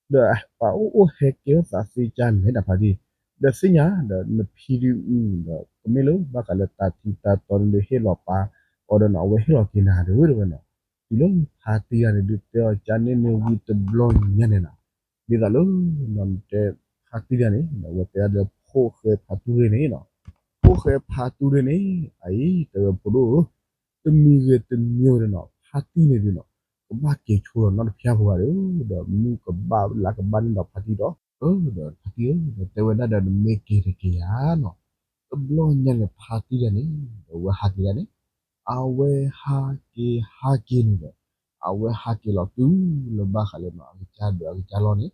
ဒီးပှၤအိၣ်အိၣ်ဟဲကဲထီၣ်သးသ့ကါလဲၣ်နၤဖါတံၢ်, ဒီးသ့ၣ်ညါ ဒီးနဖံဒုး ဒီးကမ့ၢ်လၢဘၣ်ဃးလၢတၢ်ထံတၢ်တီန့ၣ်ဒုးဟ့ၣ်လီၤပာ်အီၤဒီးနီၤ အဝဲဟ့ၣ်လီၤက့ၤနၤတဲဝဲနီၤ, တုၤလၢဖါတံၢ်တဂၤန့ၣ်ဒုးတဲအီၤကါန့ၣ်န့ၣ်ဝံၤတဘျီညါန့ၣ်နီၤ, ဒ်သိးလၢ နတဲဖါတံၢ်တဂၤန့ၣ် အဝဲတဲဒၣ်လၢဖိၣ်ဃဲဖါတူၢ်ရ့ၣ်န့ၣ်နီၤ, ဖိၣ်ဃဲဖါတူၢ်ရ့ၣ်န့ၣ် အအံၤတဲဝဲဖိဒိၣ်ဧၢ, တမံၤဂ့ၤတမံၤဂ့ၤန့ၣ်နီၤ ဖါတံၢ်န့ၣ်ဒုးနီၤ ကဘၣ်က့ၤဆိဒီးနီၢ်တဖၠၣ်ဖိဂၤဒီး ဒီးမုၢ်ကဘၣ်လါကဘၣ်န့ၣ်ဒီးဖါတံၢ်ဒီး, အၢ ဒီးဖါတံၢ်ဧၢ ဒီးတဲဝဲဒၣ်ဒီးနမ့ၢ်က့ၤတက့ၤယၤနီၤ, တဘျီညါန့ၣ် ဖါတံၢ်တဂၤန့ၣ် ဒီးဝဲဟးက့ၤဒၣ်န့ၣ်, အဝဲဟးက့ၤဟးက့ၤန့ၣ်ဒီး အဝဲဟးက့ၤလီၤတုၤလၢဘၣ်ဃးလၢနီၤ အကစၢ်ဒၢးအကစၢ်လီၢ်န့ၣ်,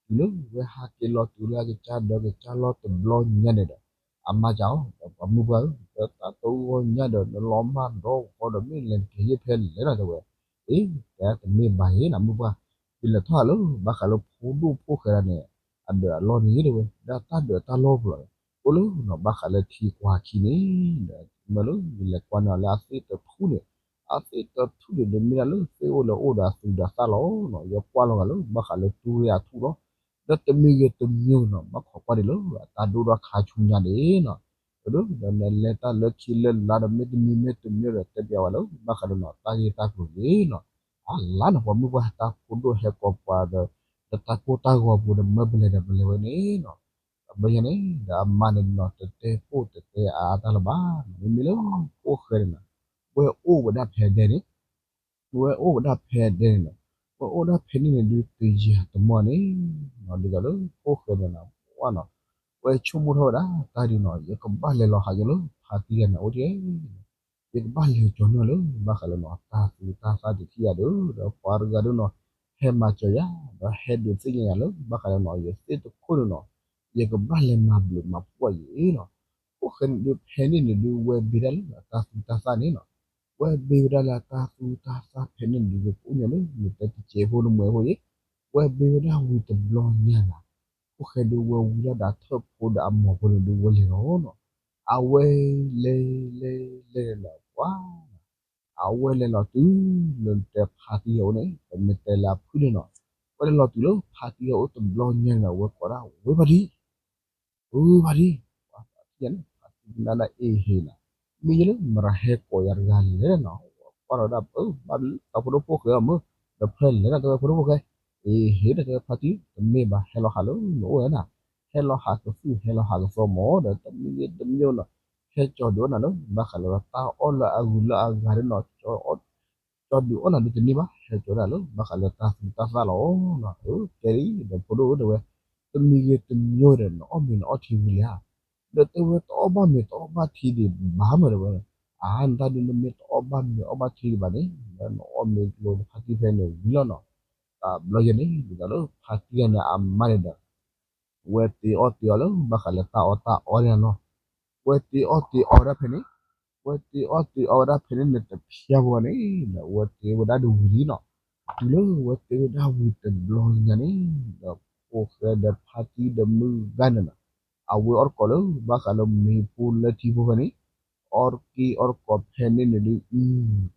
တုၤလၢဝဲဟးက့ၤလီၤတုၤလၢအကစၢ်ဒၢးကစၢ်လီၢ်တဘျီညါန့ၣ်ဒီး, အမါစံးအီၤ ဒီးပှၤမုၣ်ပှၢ်ဧၢ ဒီးတၢ်တဂီၢ်ညါဒီး နလီၤမၢ်ဒီးကီဒီးမ့ၢ်လဲၤက့ၤဟ့ၣ်ဖဲလဲၣ်နီၤတဲဝဲ, အ့ တဲတမ့ၢ်ဘၣ်အံၤနၤမုၣ်ပှၢ်, ယလဲၤထီၣ်လၢဘၣ်ဃးလၢဖိဒိၣ်ဖိၣ်ဃဲဒၣ်န့ၣ် အဒၢးအလီၢ်န့ၣ်တဲဝဲ, ဒီးတၢ်ဒၢးတၢ်လီၢ်ပူၤလီၤ, အိၣ်လၢနီၤ ဘၣ်ဃးလၢထံကွၢ်ခံန့ၣ် ဒီးမ့ၢ်လၢယလဲၤကွၢ်န့ၢ်အီၤလၢအသ့ၣ်တထူၣ်န့ၣ်, အသ့ၣ်တထူၣ်န့ၣ် ဒီးမ့ၢ်ဒၣ်လၢသ့ၣ်အိၣ်လၢအိၣ်ဒီးအသူဒီးအသၣ်လီၤနီၤ, ယကွၢ်လီၤဂာ်လၢဘၣ်ဃးလၢတူၢ်ရ့ၣ်အထူၣ်လီၤ, ဒီးတမံၤဂ့ၤတမံၤဂ့ၤနီၤ ဘၣ်ခိးကွၢ်ဒံးလၢအတၢ်ဒိၣ်ထီၣ်ခါဆူညါန့ၣ်နီၤ, ဒီးနလဲၤတၢ်လၢခံလၢလာ်ဒီးမ့ၢ်တမံၤမ့ၢ်တမံၤဒီး တဲပျးဝဲလၢဘၣ်ဃးဒီးနီၤ တၢ်ဂ့ၢ်တၢ်ကျိၤန့ၣ်နီၤ, အလါနီၤ ပှၤမုၣ်ပှၢ်တၢ်ဖိဒိၣ်ဟဲကိးပှၤဒီး ဒီးတၢ်ကိၢ်တၢ်ဂီၤပူၤဒီးမၢပလဲၤဒီးပလဲၤဝဲန့ၣ်နီၤ, ဒီးဘျီညါန့ၣ် ဒီးအမါန့ၣ်နီၤ တတဲပိၢ်တတဲအါအါတၢ်လၢၤဘၣ်, မ့မ့ၢ်လၢဖိၣ်ဃဲန့ၣ်နီၤ ဝဲအိၣ်ဝဲဒၣ်ဖဲဒဲန့ၣ် ဝဲအိၣ်ဝဲဒၣ်ဖဲဒဲန့ၣ်နီၤ, ဝဲအိၣ်ဒၣ်ဖဲန့ၣ်န့ၣ်ဒုးတယၤတမီၢ်န့ၣ်နီၤ, ဒ်သိးလၢဖိၣ်ဃဲန့ၣ်နီၤ ဝဲနီၤ, ဝဲဆိကမိၣ်ထီၣ်ဝဲဒၣ်တၢ်ဒုးနီၤ ယကဘၣ်လဲၤလီၤဟးက့ၤလၢဖါတံၢ်တဂၤန့ၣ်အအိၣ်တက့ၢ်, ယကဘၣ်လဲၤကၠီၤန့ၢ်လၢဘၣ်ဃးလၢနီၤ တၢ်သူတၢ်သၣ်တထံၣ်ယၤဒီး ဒီးပှၤတဂၤဒီးနီၤ ဟဲမၤစၢၤယၤ ဒီးဟဲဒုးသ့ၣ်ညါယၤလၢဘၣ်ဃးလၢနီၤ ယသ့ၣ်တခိၣ်န့ၣ်နီၤ ယကဘၣ်လဲၤမၤဘျုးမၤဖှိၣ်အီၤယံၤနီၤ, ဖိၣ်ဃဲန့ၣ်ဒုးဖဲန့ၣ်န့ၣ်ဒုးဝဲဘ့ဒၣ်လၢအတၢ်သူတၢ်သၣ်န့ၣ်နီၤ, ဝဲဘ့ဝဲဒၣ်လၢအတၢ်သူတၢ်သၣ်ဖဲန့ၣ်န့ၣ်ဒုး ကအိၣ်ညီလၢနတဲတစဲးဖိနမှဲးဖိအံၤ, ဝဲဘ့ဝဲဒၣ်ဝံၤတဘျီညါနီၤ, ဖိၣ်ဃဲဒုးဝဲဝံၤလီၤဒီးထၢၣ်ဖိဒီးအမိၢ်ဖိန့ၣ်ဒုးဝဲလဲၤလီၤနီၤ, အဝဲလဲၤလဲၤလဲၤလဲၤလီၤပှၤ အဝဲလဲၤလီၤတုၤလၢနတဲဖါတံၢ်အအိၣ်န့ၣ် ပမ့ၢ်တဲလၢအဖုၣ်န့ၣ်နီၤ, ဝဲလဲၤလီၤတုၤလၢဖါတံၢ်အအိၣ်တဘျီညါန့ၣ်နီၤ ဝဲကိးဒၣ်ဝဲဖါတံၢ်, ဝဲဖါတံၢ်, ပှၤဖါတံၢ်န့ၣ် ဖါတံၢ်နၤဒၣ်အ့ဟ့နီၤ, မ့ၢ်ယဲလၢမတၤဟဲကိးယၤတဂၤလဲၣ်နီၤ, ကွၢ်လီၤဒၣ်ပၢ်ဘၣ်လၢတၢ်ဖိဒိၣ်ဖိၣ်ဃဲအီၤမ့ၢ်, ဒီးဖဲလဲၣ်နီၤတဲဝဲဖိဒိၣ်ဖိၣ်ဃဲ, အ့ဟ့ဒီးတဲဝဲဖါတံၢ် တမ့ၢ်ဘၣ် ဟဲလီၤဟးလၢနအိၣ်ဝဲနီၤ, ဟဲလီၤဟးကသုၣ်ဟဲလီၤဟးကသီမၢ်ဒီး တမံၤဂ့ၤတမံၤနီၤ, ဟဲကၠီၤဒုးအီၣ်နၤလၢ ဘၣ်ဃးလၢတၢ်အီၣ်လၢအဂုၤလၢအဂၤဒီးနီၤ ကၠီၤဒုးအီၣ်နၤဒုးတန့ၢ်ဘၣ် ဟဲကၠီၤဒၣ်လၢ ဘၣ်ဃးလၢတၢ်သူတၢ်သၣ်လီၤနီၤ, ကဲလံ ဒီးဖိဒိၣ်တဲဝဲ, တမံၤဂ့ၤတမံၤဒီး နအီၣ်မ့ၤနအီထံဝံၤလံဧါ, ဒီးတဲဝဲတအီၣ်ဘၣ်မ့ၤတအီၣ်ဘၣ်ထံဒံးဘၣ်မၢ်တဲဝဲ, အါ နတၢ်ဒုးနမ့ၢ်တအီၣ်ဘၣ်မ့ၤအီၣ်ဘၣ်ထံဒံးဘၣ်န့ၣ် ဒီးနအီၣ်မ့ၤကျိၤနဖါတံၢ်ဖဲန့ၣ်ဝံၤလီၤနီၤ, တဘျီယဲန့ၣ် ဒ်သိးလၢဖါတံၢ်ဂၤန့ၣ် အမါန့ၣ်ဒီး ဝဲတ့အီၣ်တ့အီလၢ ဘၣ်ဃးလၢတၢ်အီၣ်တၢ်အီန့ၣ်နီၤ, ဝဲတ့အီၣ်တ့အီဝဲဒၣ်ဖဲန့ၣ်, ဝဲတ့အီၣ်တ့အီဝဲဒၣ်ဖဲန့ၣ်န့ၣ် တဖျါဘၣ်န့ၣ် ဒီးဝဲတ့ဝဲဒၣ်ဒုးဝံၤလံနီၤ, တုၤလၢဝဲတဲဝဲဒၣ်ဝံၤတဘျီညါန့ၣ်, ဒီးဖိၣ်ဃဲဒီးဖါတံၢ်ဒီးမုၢ်ဂၤန့ၣ်လီၤ, အဝဲအီၣ်တကိးလၢဘၣ်ဃးလၢမ့ၤဖိလၢထံဖိဖဲန့ၣ်, အီၣ်တက့ၢ်အီၣ်တကိးဖဲန့ၣ်န့ၣ်ဒုး,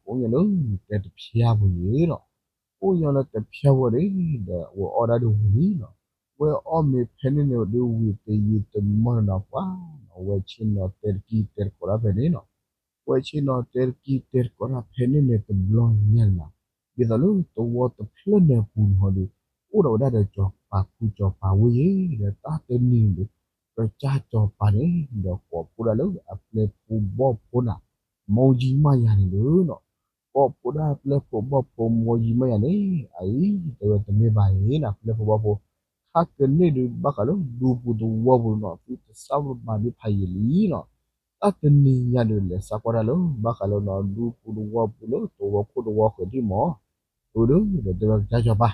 ကိးညါလၢတဲတဖျါပူၤန့ၣ်လီၤ. ကိးညါလၢတဖျါပူၤန့ၣ်, ဒီးအဝဲအီၣ်ဒၣ်ဒ်ဝံၤလီၤ. ဝဲအီၣ်မ့ၤဖဲန့ၣ်န့ၣ်ဒုးဝံၤတယံာ်တမီၢ်န့ၣ်လီၤ, ပှၤဝဲဆ့ၣ်နီၤတဲတက့ၢ်တဲတကိးတၢ်ဖဲန့ၣ်လီၤ. ဝဲဆ့ၣ်နီၤတဲတက့ၢ်တဲတကိးတၢ်ဖဲန့ၣ်န့ၣ်တဘျီညါန့ၣ်လီၤ, ဒ်သိးလၢသဝီတဖျၢၣ်န့ၣ်အပူၤန့ၣ်ဟီဒီး, အိၣ်ဒီးဝဲဒၣ်ဒီးစီၤပၤခူစီၤပၤဝ့ၢ်ယဲ, ဒီးတၢ်တနံၤန့ၣ်ဒီး, ကစၢ်စီၤပၤန့ၣ်, ဒီးကိးဖှိၣ်ဒၣ်လၢအပျဲၢ်ဖိဘီၣ်ဖိန့ၣ်, မီယံမးယၤန့ၣ်လီၤ. ကိးဖှိၣ်ဒၣ်ပျဲၢ်ဖိဘီၣ်ဖိမီယံမးယၤန့ၣ်, အအံၤတဲဝဲတမ့ၢ်ဘၣ်အံၤန့ၣ် ပျဲၢ်ဖိဘီၣ်ဖိ, ခါကန့ၢ်ဒုးဘၣ်ဃးလၢဒူပူၤသဝီပူၤန့ၣ်လီၤ, သုတစၢ်ဘၣ်ဒုးဖးယံာ်လံလီၤ. တၢ်တနံၤညါဒုးလဲၤစးကွၢ်တၢ်လၢဘၣ်ဃးလၢဒူပူၤသဝီပူၤလၢသဝီခိၣ်သဝီဃၢၤဒံးမး, အဒုးဒီးတဲဝဲကစၢ်စီၤပၤ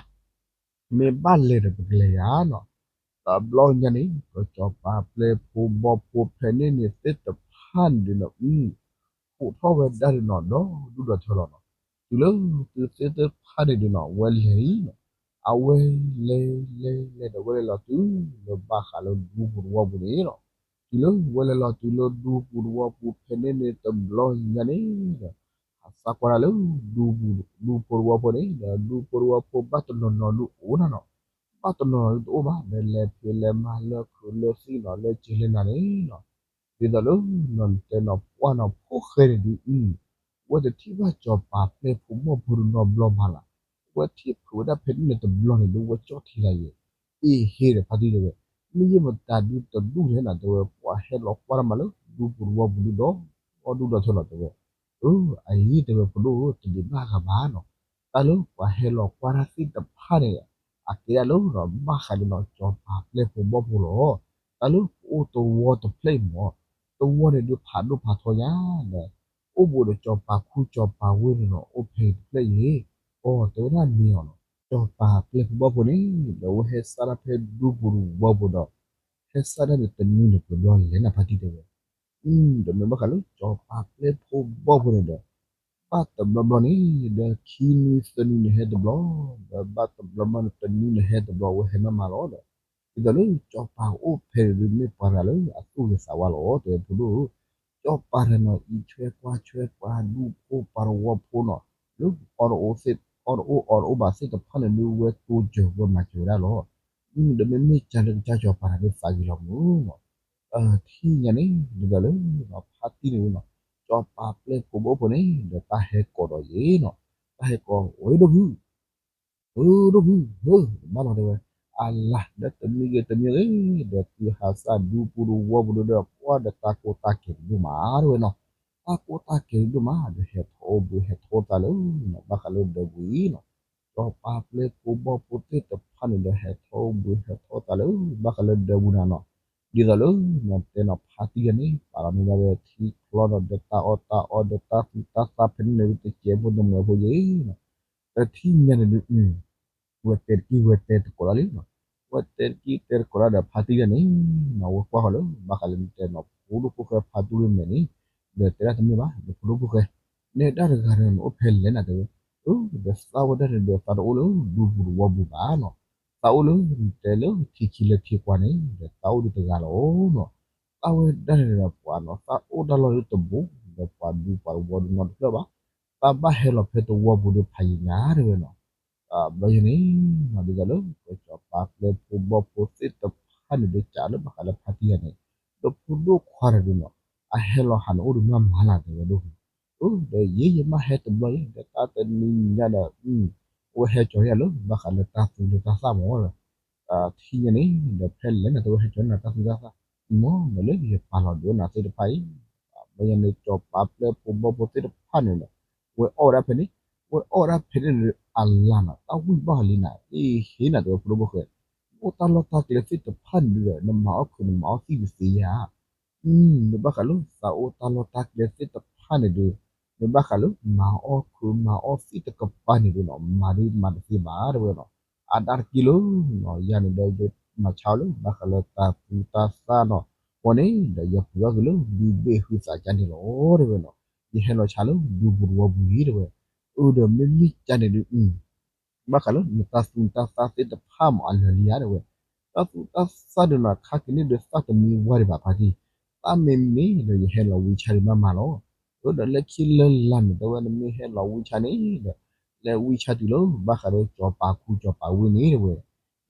မ့ၢ်ဘၣ်လဲၤဒီးပကလဲၤယၤလီၤ. တဘျီညါန့ၣ် ကစီၤပၤပျဲၢ်ဖိဘီၣ်ဖိဖဲန့ၣ်န့ၣ်သ့ၣ်တဖၣ်န့ၣ်ဒုးလီၤ, ဟူးထီၣ်ဝဲဒၣ်ဒုးလီၤ, ဒီဒူၣ်ဒီထၢလီၤလီၤ. တုၤလၢသုသ့ၣ်တဖၣ်န့ၣ်ဒုးလီၤ ဝဲလဲၤလံလီၤ. အဝဲလဲၤလဲၤလဲၤဒီးဝဲလဲၤလီၤတုၤလၢဘၣ်ဃးလၢဒူပူၤသဝီပူၤန့ၣ်လီၤ. တုၤလၢဝဲလဲၤလီၤတုၤလၢဒူပူၤသဝီပူၤဖဲန့ၣ်န့ၣ်တဘျီညါန့ၣ်ဒီး, ဟးစးကွၢ်တၢ်လၢ ဒူပူၤသဝီဖိန့ၣ်ဒီး ဒူပူၤသဝီဖိဘၣ်တနီၤနီၤဒုးအိၣ်နၤလီၤ. ဘၣ်တနီၤနီၤဒုးတအိၣ်ဘၣ် ဒီးလဲၤဖံးလဲၤမၤလၢခုးလၢသံၣ်လီၤ လၢစ့လၢနၤန့ၣ်လီၤ. ဒ်သိးလၢနတဲနီၤပှၢ်နီၤဖိၣ်ဃဲန့ၣ်ဒုး, ဝဲတထံၣ်ဘၣ်စီၤပၤပျဲၢ်ဖိဘီၣ်ဖိဒုးနီတဘျီဘၣ်လီၤ. ဝဲထံၣ်ဖုးဝဲဒၣ်ဖဲန့ၣ်န့ၣ်တဘျီန့ၣ်ဒုး ဝဲကၠီၣ်ထံလၢယဲ, အ့ဟ့ဒီးဖါတံၢ်တဲဝဲ, မ့ၢ်ယဲမတၤဒုးတဒူၣ်လဲၣ်နၤ တဲဝဲ, ပှၤဟဲလီၤကွၢ်တၢ်မးလၢဒူပူၤသဝီပူၤဒုးဒီး, အီၣ်ဒူၣ်ဒီထၢလီၤတဲဝဲ. အအံၤတဲဝဲဖိဒိၣ်ဧၢ တဒံးဘၣ်ဂၤဘၣ်လီၤ. တၢ်လၢပှၤဟဲလီၤကွၢ်တၢ်သ့ၣ်တဖၣ်န့ၣ်, အကဲဒၣ်လၢဘၣ်ဃးဒီးလီၤ စီၤပၤပျဲၢ်ဖိဘီၣ်ဖိလီၤ. တၢ်လၢပအိၣ်သဝီတဖျၢၣ်အံၤမး, သဝီန့ၣ်ဒုးဖးဒိၣ်ဖးထီညါဒီး, အိၣ်ဘူးဒီးစီၤပၤခူစီၤပၤဝ့ၢ်န့ၣ်လီၤ အိၣ်ဖဲအံၤတဖျၢၣ်အံၤ, အီၤတဲဝဲဒၣ်မ့ၢ်အီၤလီၤ. စီၤပၤပျဲၢ်ဖိဘီၣ်ဖိန့ၣ် ဒီးဝဲဟဲစးတၢ်ဖဲဒူပူၤသဝီပူၤဒီး, ဟဲစးတၢ်န့ၣ်တနွံန့ၣ်ပျီဘျီလဲၣ်နၤဖါတံၢ်တဲဝဲ. ဒီးမ့ၢ်ဘၣ်ဃးလၢစီၤပၤပျဲၢ်ဖိဘီၣ်ဖိန့ၣ်ဒီး, ဘၣ်တဘျီဘျီန့ၣ်, ဒီးခံနွံသၢနွံန့ၣ်ဟဲတဘျီ, ဒီးဘၣ်တဘျီဘျီန့ၣ်တနွံန့ၣ်ဟဲတဘျီ အဝဲဟဲမးမးလီၤဒီး, ဒ်သိးလၢစီၤပၤအိၣ်ဖဲန့ၣ်ဒုးမ့ၢ်ပှၤတဂၤလၢအသူၣ်ဂ့ၤသးဝါလီၤ တဲဝဲဖိဒိၣ်ဧၢ. စီၤပၤတဂၤန့ၣ် အံးထွဲကွၢ်ထွဲပှၤဒူဖိပှၤသဝီဖိန့ၣ်, လၢအီၣ်တအိၣ်သ့ၣ်, အီၣ်တအိၣ်အီတအိၣ်ဘၣ်သ့ၣ်တဖၣ်န့ၣ်ဒုးဝဲတိစၢၤဝဲမၤစၢၤဝဲဒၣ်လီၤ. ဒီးမ့မ့ၢ်ကစၢ်လၢကစၢ်စီၤပၤတဂၤဒုးသးဂ့ၤလီၤမးလီၤ. ထံၣ်ညါန့ၣ် ဒ်သိးလၢဖါတံၢ်န့ၣ်ဝဲန့ၣ်, စီၤပၤပျဲၢ်ဖိဘီၣ်ဖိန့ၣ် ဒီးတၢ်ဟဲကိးဒီးယဲန့ၣ်, တၢ်ဟဲကိး ဝဲဒိၣ်ဖု အၢ ဒိၣ်ဖုဧၢ, ဘၣ်လီၤတဲဝဲ, အလၤ ဒီးတမံၤဂ့ၤတမံၤဂ့ၤ, ဒီးသုဟးစးဒူပူၤသဝီပူၤဒီး ပှၤဒီးတၢ်ကိၢ်တၢ်ဂီၤဒိၣ်မး တဲဝဲန့ၣ်, တၢ်ကိၢ်တၢ်ဂီၤဒိၣ်မး ဒီးဟဲထီၣ်အိၣ်ဘှံးဟဲထီၣ်သးလၢ ဘၣ်ဃးလၢဒၢးပူၤအံၤန့ၣ်, စီၤပၤပျဲၢ်ဖိဘီၣ်ဖိသ့ၣ်တဖၣ်န့ၣ်ဒီးဟဲထီၣ်အိၣ်ဘှံးဟဲထီၣ်သးလၢ ဘၣ်ဃးလၢဒၢးပူၤန့ၣ်လီၤ. ဒ်သိးလၢ တဲန့ၣ်ဖါတံၢ်ဂၤန့ၣ် ပာ်လီၤန့ၢ်ဒၣ်ဒီးထံချီဒီး ဒီးတၢ်အီၣ်တၢ်အီဒီးတၢ်သူတၢ်သၣ်ဖဲန့ၣ်န့ၣ် တစဲးဖိတမှဲးဖိယဲန့ၣ်, ဒီးထံၣ်ညါန့ၣ်ဒုး ဝဲတဲတက့ၢ်ဝဲတဲတကိးတၢ်လံန့ၣ်, ဝဲတဲတက့ၢ်တဲတကိးတၢ်ဒီးဖါတံၢ်ဂၤန့ၣ်, ဝဲကွၢ်ဃီၤလၢ ဘၣ်ဃးလၢတဲန့ၣ် ဖိဒိၣ်ဖိၣ်ဃဲဖါတံၢ်ဂၤမဲာ်န့ၣ်, ဒီးတဲဒၣ်တမ့ၢ်ဘၣ် ဒီးဖိဒိၣ်ဖိၣ်ဃဲ, နဲဒၣ်တဂၤန့ၣ် အိၣ်ဖဲလဲၣ်နၤတဲဝဲ, အၢ ဒီးသးဝဲဒၣ်န့ၣ်ဒီးသးတအိၣ်လၢဒူပူၤသဝီပူၤဘၣ်န့ၣ်, သးအိၣ်လၢတဲလၢထံခံလၢထံကွၢ်န့ၣ် ဒီးသးအိၣ်ဒံးတဂၤလီၤန့ၣ်, သးဝဲဒၣ်န့ၣ်ဒီးပှၤန့ၣ် သးအိၣ်တၢ်လီၢ်လၢတဘိ, ဒီးပှၤဒူပှၤသဝီဒုးနီတဖျၢၣ်ဘၣ်, သးဘၣ်ဟဲလီၤဖဲသဝီပူၤဒီးဖးယံာ်ညါတဲဝဲန့ၣ်, ဘျီယဲန့ၣ်, ဒ်သိးလၢ စီၤပၤပျဲၢ်ဖိဘီၣ်ဖိသ့ၣ်တဖၣ်န့ၣ်ဒီးစးလၢဘၣ်ဃးလၢဖါတံၢ်ဂၤန့ၣ်, ဒီးဖိဒိၣ်ခွါတဂၤန့ၣ်, အဟဲလီၤဟးန့ၣ်အိၣ်ဒံးမးမးလၢ်တဲဝဲဒိၣ်ဖု, အၢ ဒီးယဲယမ့ၢ်ဟဲတဘျီယဲ ဒီးတၢ်တနံၤညါဒီး အဝဲဟဲကၠီၤယၤလၢ ဘၣ်ဃးလၢတၢ်သူလၢတၢ်သၣ်မးဒီး, ထံၣ်ညါန့ၣ် ဒီးဖဲလဲၣ်နၤတဲဝဲဟဲကၠီၤနၤတၢ်သူတၢ်သၣ်, မ့ၢ်ဒီးလၢယပာ်လီၤဒိးနၤသ့ၣ်တဖၣ်အံၤ, ဘျီယဲန့ၣ် စီၤပၤပျဲၢ်ဖိဘီၣ်ဖိသ့ၣ်တဖၣ်န့ၣ်ဒီး, ဝဲအီၣ်ဝဲဒၣ်ဖဲန့ၣ်, ဝဲအီၣ်ဝဲဒၣ်ဖဲန့ၣ်ဒီးအလၤနၤ တၢ်ဝံၣ်ဘၣ်လံနၤ အ့ဟ့နၤတဲဝဲဖိဒိၣ်ဖိၣ်ဃဲ, အိၣ်တၢ်လီၢ်တၢ်ကျဲသ့ၣ်တဖၣ်န့ၣ်ဒီး နမၤအီၣ်ခုးနမၤအီၣ်သံၣ်တသ့ဧါ မ့ၢ်ဘၣ်ဃးလၢသးအိၣ်တၢ်လီၢ်တၢ်ကျဲသ့ၣ်တဖၣ်န့ၣ်ဒီး, မ့ၢ်ဘၣ်ဃးလၢမၤအီၣ်ခုးမၤအီၣ်သံၣ်တကပၤန့ၣ်ဒီး မၤဒုးမၤတသ့ဘၣ်တဲဝဲန့ၣ်, အဒါတက့ၢ်လၢ ယၤန့ၣ်ဒီးယမၤဆါအီၤလၢ ဘၣ်ဃးလၢတၢ်သူတၢ်သၣ်န့ၣ်, ဝဲန့ၣ်ဒီးယပှ့ၤအီၣ်က့ၤလၢဒူဘ့ၣ်ဟုသးကါန့ၣ်လီၤတဲဝဲန့ၣ်, ယဟဲလီၤဆါလၢဒူပူၤသဝီပူၤအံၤတဲဝဲ, အၢ ဒီးမ့မ့ၢ်ကါန့ၣ်ဒုး ဘၣ်ဃးလၢနတၢ်သူၣ်နတၢ်သၣ်သ့ၣ်တဖၣ်မးအလၢာ်လံဧါ တဲဝဲ, တၢ်သူၣ်တၢ်သၣ်ဒုးနီၤ ခါကန့ၢ်ဒုးသၣ်တမံဝါဒံးဘၣ်ဖါတံၢ်, သၣ်မ့မ့ၢ်ဒီးယဟဲလီၤဝံဆါဒုးမးမးလီၤ. အဒီးလၢခံလၢလာ်န့ၣ် တဲဝဲနမ့ၢ်ဟဲလီၤဝံဆါန့ၣ်ဒီး လဲၤဝံဆါတုၤလၢဘၣ်ဃးဒီးစီၤပၤခူစီၤပၤဝ့ၢ်န့ၣ် တဲဝဲ,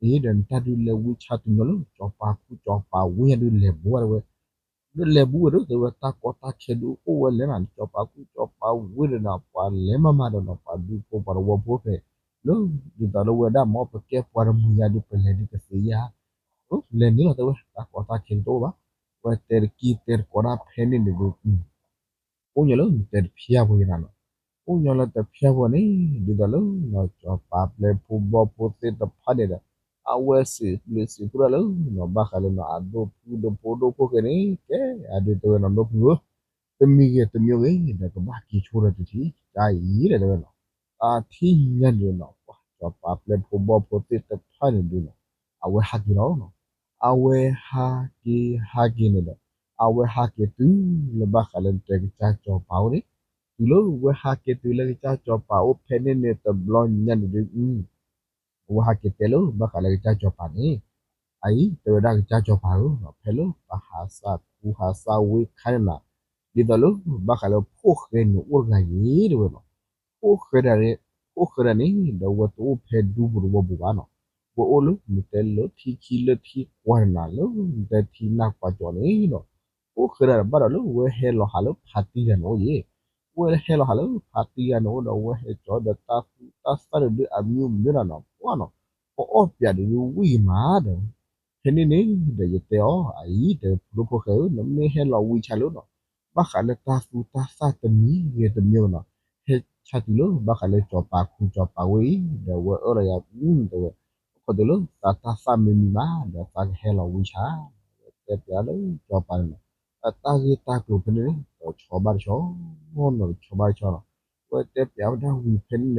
အံၤဒီးနတၢ်ဒုးလဲၤဝံဆါတုၤညီလၢ စီၤပၤခူစီၤပၤဝ့ၢ်ညါဒုးလဲၤဘူးဝဲ တဲဝဲ ဒီးလဲၤဘူးဝဲဒီး တဲဝဲတၢ်ကီတၢ်ခဲဒုးအိၣ်ဝဲလဲၣ်နီၤ, စီၤပၤခူစီၤပၤဝ့ၢ်ဒီးနီၤ ပှၤလဲၤမးမးဒီးနီၤ ပှၤဒူဖိပှၤတဝီဖိဖဲ လၢ ဒ်သိးလၢဝဲဒၣ်မ့ၢ်ပကဲပှၤတမှံၤယါဒုး ပလဲၤဒုးကသ့ဧါ, လဲၤန့ၣ်လီၤ တဲဝဲ တၢ်ကီတၢ်ခဲဒုးတအိၣ်ဘၣ်, ဝဲတဲတကံၢ်တဲတကိးဒၣ်ဖဲန့ၣ်န့ၣ်ဒုး အိၣ်ညီလၢနတဲတဖျၢၣ်ဖိယဲနီၤ, အိၣ်ညီလၢတဖျၢၣ်ဖိန့ၣ် ဒ်သိးလၢနီၤ စီၤပၤပျဲၢ်ဖိဘီၣ်ဖိသ့ၣ်တဖၣ်န့ၣ်ဒီး အဝဲစံးဘျုးစံးဖှိၣ်ဒၣ်လၢနီၤ ဘၣ်ဃးလၢနီၤ အဒိၣ်ဖုဒိၣ်ဖိဒိၣ်ဖိၣ်ဃဲန့ၣ် ကဲအဒုးတဲဝဲနီၤ ဒိၣ်ဖုဧၢ, တမံၤဂ့ၤတမံၤဂ့ၤဒီး ကဘၣ်က့ၤဆိဒီးတထံၣ် ကါအံၤဒီးတဲဝဲနီၤ, တၢ်ထံၣ်ညါန့ၣ်နီၤ ပှၤစီၤပၤပျဲၢ်ဖိဘီၣ်ဖိသ့ၣ်တဖၣ်န့ၣ်ဒုးနီၤ အဝဲဟးက့ၤလီၤနီၤ, အဝဲဟးက့ၤဟးက့ၤန့ၣ်ဒီး အဝဲဟးက့ၤတုၤလၢဘၣ်ဃးလၢနတဲကစၢ်စီၤပၤအိၣ်န့ၣ်, တုၤလၢဝဲဟးက့ၤတုၤလၢကစၢ်စီၤပၤအိၣ်ဖဲန့ၣ်န့ၣ်တဘျီညါန့ၣ်ဒုး အဝဲဟးက့ၤတဲလၢဘၣ်ဃးလၢကစၢ်စီၤပၤန့ၣ်, အအံၤ တဲဝဲဒၣ်ကစၢ်စီၤပၤဧၢ, ဖဲလၢပဟးစၢ်ခူဟးစၢ်ဝ့ၢ်ခါန့ၣ်နီၤ, ဒ်သိးလၢဘၣ်ဃးလၢဖိၣ်ဃဲန့ၣ်အိၣ်တဂၤအံၤ တဲဝဲနီၤ, ဖိၣ်ဃဲဒၣ်န့ၣ်, ဖိၣ်ဃဲဒၣ်န့ၣ် ဒီးဝဲတအိၣ်ဖဲဒူပူၤတဝီပူၤဘၣ်နီၤ, ဝဲအိၣ်လၢနတဲလၢထံခံလၢထံကွၢ်န့ၣ်နီၤ လၢနတဲထံနၢ်ကွၢ်ကၠီန့ၣ်နီၤ, ဖိၣ်ဃဲဒၣ်ဘၣ်ဒီးလၢဝဲဟဲလီၤဟးလၢဖါတံၢ်ဂၤန့ၣ်အိၣ်ယဲၢ် ဝဲဟဲလီၤဟးလၢဖါတံၢ်ဂၤန့ၣ်အိၣ်ဒီး ဝဲဟဲကၠီဒီးတၢ်သူတၢ်သၣ်ဒုးအမံၤမံၤနီၤ ပှၢ်နီၤ, ပအီၣ်ပၠးဒုးဝံၣ်မးဒီး ဖဲန့ၣ်န့ၣ်ဒီးယတဲအီၤ အအံၤ တဲဖိဒိၣ်ဖိၣ်ဃဲဧၢ နမ့ၢ်ဟဲလီၤဝံဆါလၢနီၤ ဘၣ်ဃးလၢတၢ်သူတၢ်သၣ်တမံၤဂ့ၤတမံၤနီၤ, ဟဲဆါတုၤလၢဘၣ်ဃးလၢစီၤပၤခူစီၤပၤဝ့ၢ်အံၤ ဒီးဝဲအၢၣ်လီၤယၤ တဲဝဲ, အိၣ်ခိးတုၤလၢသးတၢ်သၣ်မံၤမံၤမး ဒီးသးကဟဲလီၤဝံဆါ, ဝဲတဲပျးလၢစီၤပၤန့ၣ်နီၤ, အတၢ်ဂ့ၢ်တၢ်ကျိၤဖဲန့ၣ်န့ၣ် တဆီဘၣ်တဆီ, နီၤတဆီဘၣ်တဆီနီၤ, ဝဲတဲပျးဝဲဒၣ်ဝံၤဖဲန့ၣ်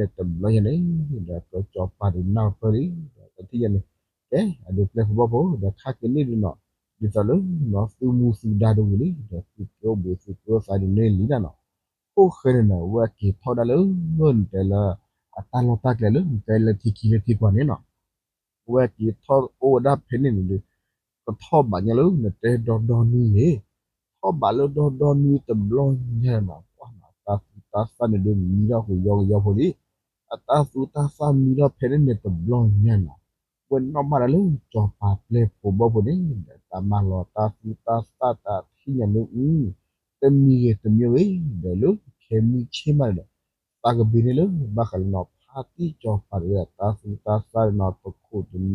န့ၣ်တဘျီညါန့ၣ် ဒီးစီၤပၤဒုးနၢ်ပၢၢ်လံ, ဒီးတထံၣ်ညါန့ၣ်, ကဲ အဒုးပျဲၢ်ဖိဘီၣ်ဖိ ဒီးခါကန့ၢ်ဒုးနီၤ, ဒ်သိးလၢနီၤ သုမူသုဒါဒိဝံၤလံ ဒီးသုကအိၣ်ဘှံးသုကအိၣ်သးဒုးန့ၢ်လံဒၣ်နီၤ, ဖိၣ်ဃဲန့ၣ်နီၤ ဝဲက့ၤထီၣ်ဒၣ်လၢ နတဲလၢ အတၢ်လီၢ်တၢ်ကျဲလၢနတဲလၢထံခံလၢထံကွၢ်န့ၣ်နီၤ ဝဲက့ၤထီၣ်အိၣ်ဝဲဒၣ်ဖဲန့ၣ်န့ၣ်ဒုး, ကထီၣ်ဘးညါလၢနတဲဒီဒီနွံယဲၢ်, ထီၣ်ဘးလၢဒီဒီနွံတဘျီညါန့ၣ်နီၤ ပှၢ်နီၤ တၢ်သူတၢ်သၣ်န့ၣ်ဒုးမံထီၣ်ဃုာ်ယီကယီဖိလံ, အတၢ်သူတၢ်သၣ်မံထီၣ်ဖဲန့ၣ်န့ၣ်တဘျီညါနီၤ, ဝဲနီၣ်ဘၣ်ဒၣ်လၢစီၤပၤပျဲၢ်ဖိဘီၣ်ဖိန့ၣ် ဒီးတၢ်မၤလီၤတၢ်သူတၢ်သၣ်တၢ်ထံၣ်ညါန့ၣ် တမံၤဂ့ၤတမံၤဂ့ၤ ဒီးလၢခဲမုၢ်ဆ့ၣ်မးန့ၣ်ဒီး သးကဘ့ၣ်န့ၣ်လၢ ဘၣ်ဃးလၢနီၤ ဖါတံၢ်စီၤပၤတဂၤ တၢ်သူတၢ်သၣ်နီၤ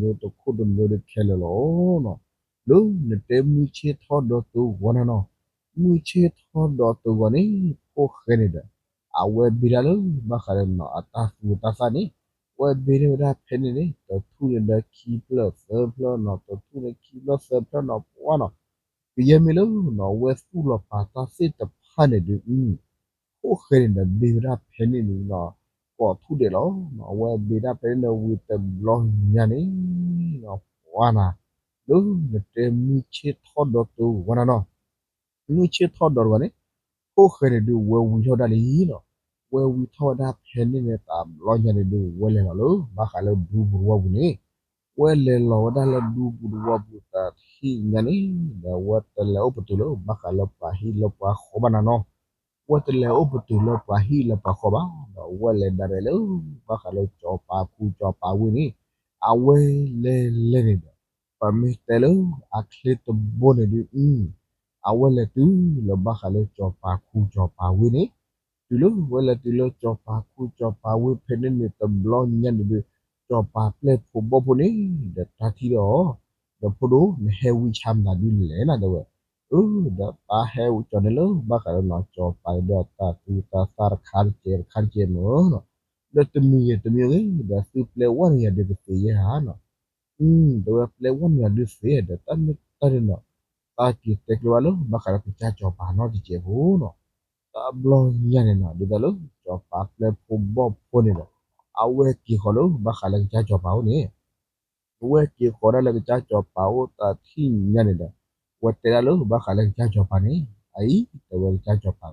တခိၣ်တမံၤတခိၣ်တမံၤဒီးခဲလၢာ်လီၤနီၤ, လၢနတဲမုၢ်ဆ့ၣ်ထီၣ်ဒီးတဂီၤန့ၣ်နီၤ, မုၢ်ဆ့ၣ်ထီၣ်ဒီးတဂီၤန့ၣ် ဖိၣ်ဃဲန့ၣ်ဒီး အဝဲဘ့ၣ်ဒၣ်လၢ ဘၣ်ဃးလၢနီၤ အတၢ်သူတၢ်သၣ်န့ၣ်, ဝဲဘ့ၣ်န့ၢ်ဝဲဒၣ်ဖဲန့ၣ်န့ၣ် တထူၣ်န့ၣ်ဒီးခံဖျၢၣ်သၢဖျၢၣ်နီၤ တထူၣ်န့ၣ်ခံဖျၢၣ်သၢဖျၢၣ်နီၤ ပှၢ်နီၤ, ကယဲၢ်မ့ၢ်လၢနီၤ အဝဲသူၣ်လီၤပာ်တၢ်သ့ၣ်တဖၣ်န့ၣ်ဒုး ဖိၣ်ဃဲန့ၣ်ဒီးဘ့ၣ်ဝဲဒၣ်ဖဲန့ၣ်န့ၣ်နီၤ ကိးထူၣ်ဒဲးလီၤ, အဝဲဘ့ၣ်ဒၣ်ဖဲန့ၣ်ဒီးဝံၤတဘျီညါန့ၣ်နီၤ ပှၢ်နီၤ, လၢနတဲမုၢ်ဆ့ၣ်ထီၣ်ဒီးတဂီၤန့ၣ်နီၤ, မုၢ်ဆ့ၣ်ထီၣ်ဒီးတဂီၤန့ၣ် ဖိၣ်ဃဲန့ၣ်ဒုးဝဲဝံၤထီၣ်ဝဲဒၣ်လံနီၤ, ဝဲဝံၤထီၣ်ဝဲဒၣ်ဖဲန့ၣ်န့ၣ်တဘျီညါန့ၣ်ဒုး ဝဲလဲၤလီၤလၢ ဘၣ်ဃးလၢဒူပူၤတဝီပူၤန့ၣ်, ဝဲလဲၤလီၤဝဲဒၣ်လၢဒူပူၤတဝီပူၤတထံၣ်ညါန့ၣ် ဒီးဝဲတလဲၤအိၣ်ပတုာ်လၢ ဘၣ်ဃးလၢပှၤဟံၣ်လၢပှၤဃီဘၣ်နၤနီၤ, ဝဲတလဲၤအိၣ်ပတုာ်လၢပှၤဟံၣ်လၢပှၤဃီဘၣ် ဒီးဝဲလဲၤဒၣ်ရဲၣ်လၢ ဘၣ်ဃးလၢစီၤပၤခူစီၤပၤဝ့ၢ်န့ၣ်, အဝဲလဲၤလဲၤန့ၣ်ဒီး ပမ့ၢ်တဲလၢအချ့တဘိန့ၣ်ဒုး အဝဲလဲၤတုၤလၢဘၣ်ဃးလၢစီၤပၤခူစီၤပၤဝ့ၢ်န့ၣ်, တုၤလၢဝဲလဲၤတုၤလၢစီၤပၤခူစီၤပၤဝ့ၢ်ဖဲန့ၣ်န့ၣ်တဘျီညါန့ၣ်ဒုး စီၤပၤပျဲၢ်ဖိဘီၣ်ဖိန့ၣ် ဒီးတၢ်ထံၣ်ဒီးအီၤ, ဒီးဖိဒိၣ် နဟဲဝံဆါမနုၤဒုးလဲၣ်နၤ တဲဝဲ, အၢ ဒီးပၢ်ဟဲဝံကၠီၤန့ၣ်လၢ ဘၣ်ဃးလၢနီၤ စီၤပၤဒီးတၢ်သူတၢ်သၣ်တခါတကဲးတခါတကဲးမ့ၢ်နီၤ, ဒီးတမံၤဂ့ၤတမံၤဂ့ၤ ဒီးသုပျဲဝဲနုာ်ယၤဒုးကသ့ယဲၢ်ဧါနီၤ တဲဝဲပျဲဝဲနုာ်ယၤဒုးသ့ဒီး တၢ်မ့ၢ်တၢ်ဒုးနီၤ, တၢ်က့ၤတဲကျဲဝဲလၢ ဘၣ်ဃးလၢကစၢ်စီၤပၤနီတစဲးဖိနီၤ, တဘျီညါန့ၣ်နီၤ ဒ်သိးလၢ စီၤပၤပျဲၢ်ဖိဘီၣ်ဖိန့ၣ်ဒီး အဝဲက့ၤဃီၤလၢ ဘၣ်ဃးလၢကစၢ်စီၤပၤအိၣ်န့ၣ်, အဝဲက့ၤဃီၤဒၣ်လၢကစၢ်စီၤပၤအိၣ်တထံၣ်ညါန့ၣ်ဒီး ဝဲတဲဒၣ်လၢ ဘၣ်ဃးလၢကစၢ်စီၤပၤန့ၣ်, အအံၤ တဲဝဲကစၢ်စီၤပၤ,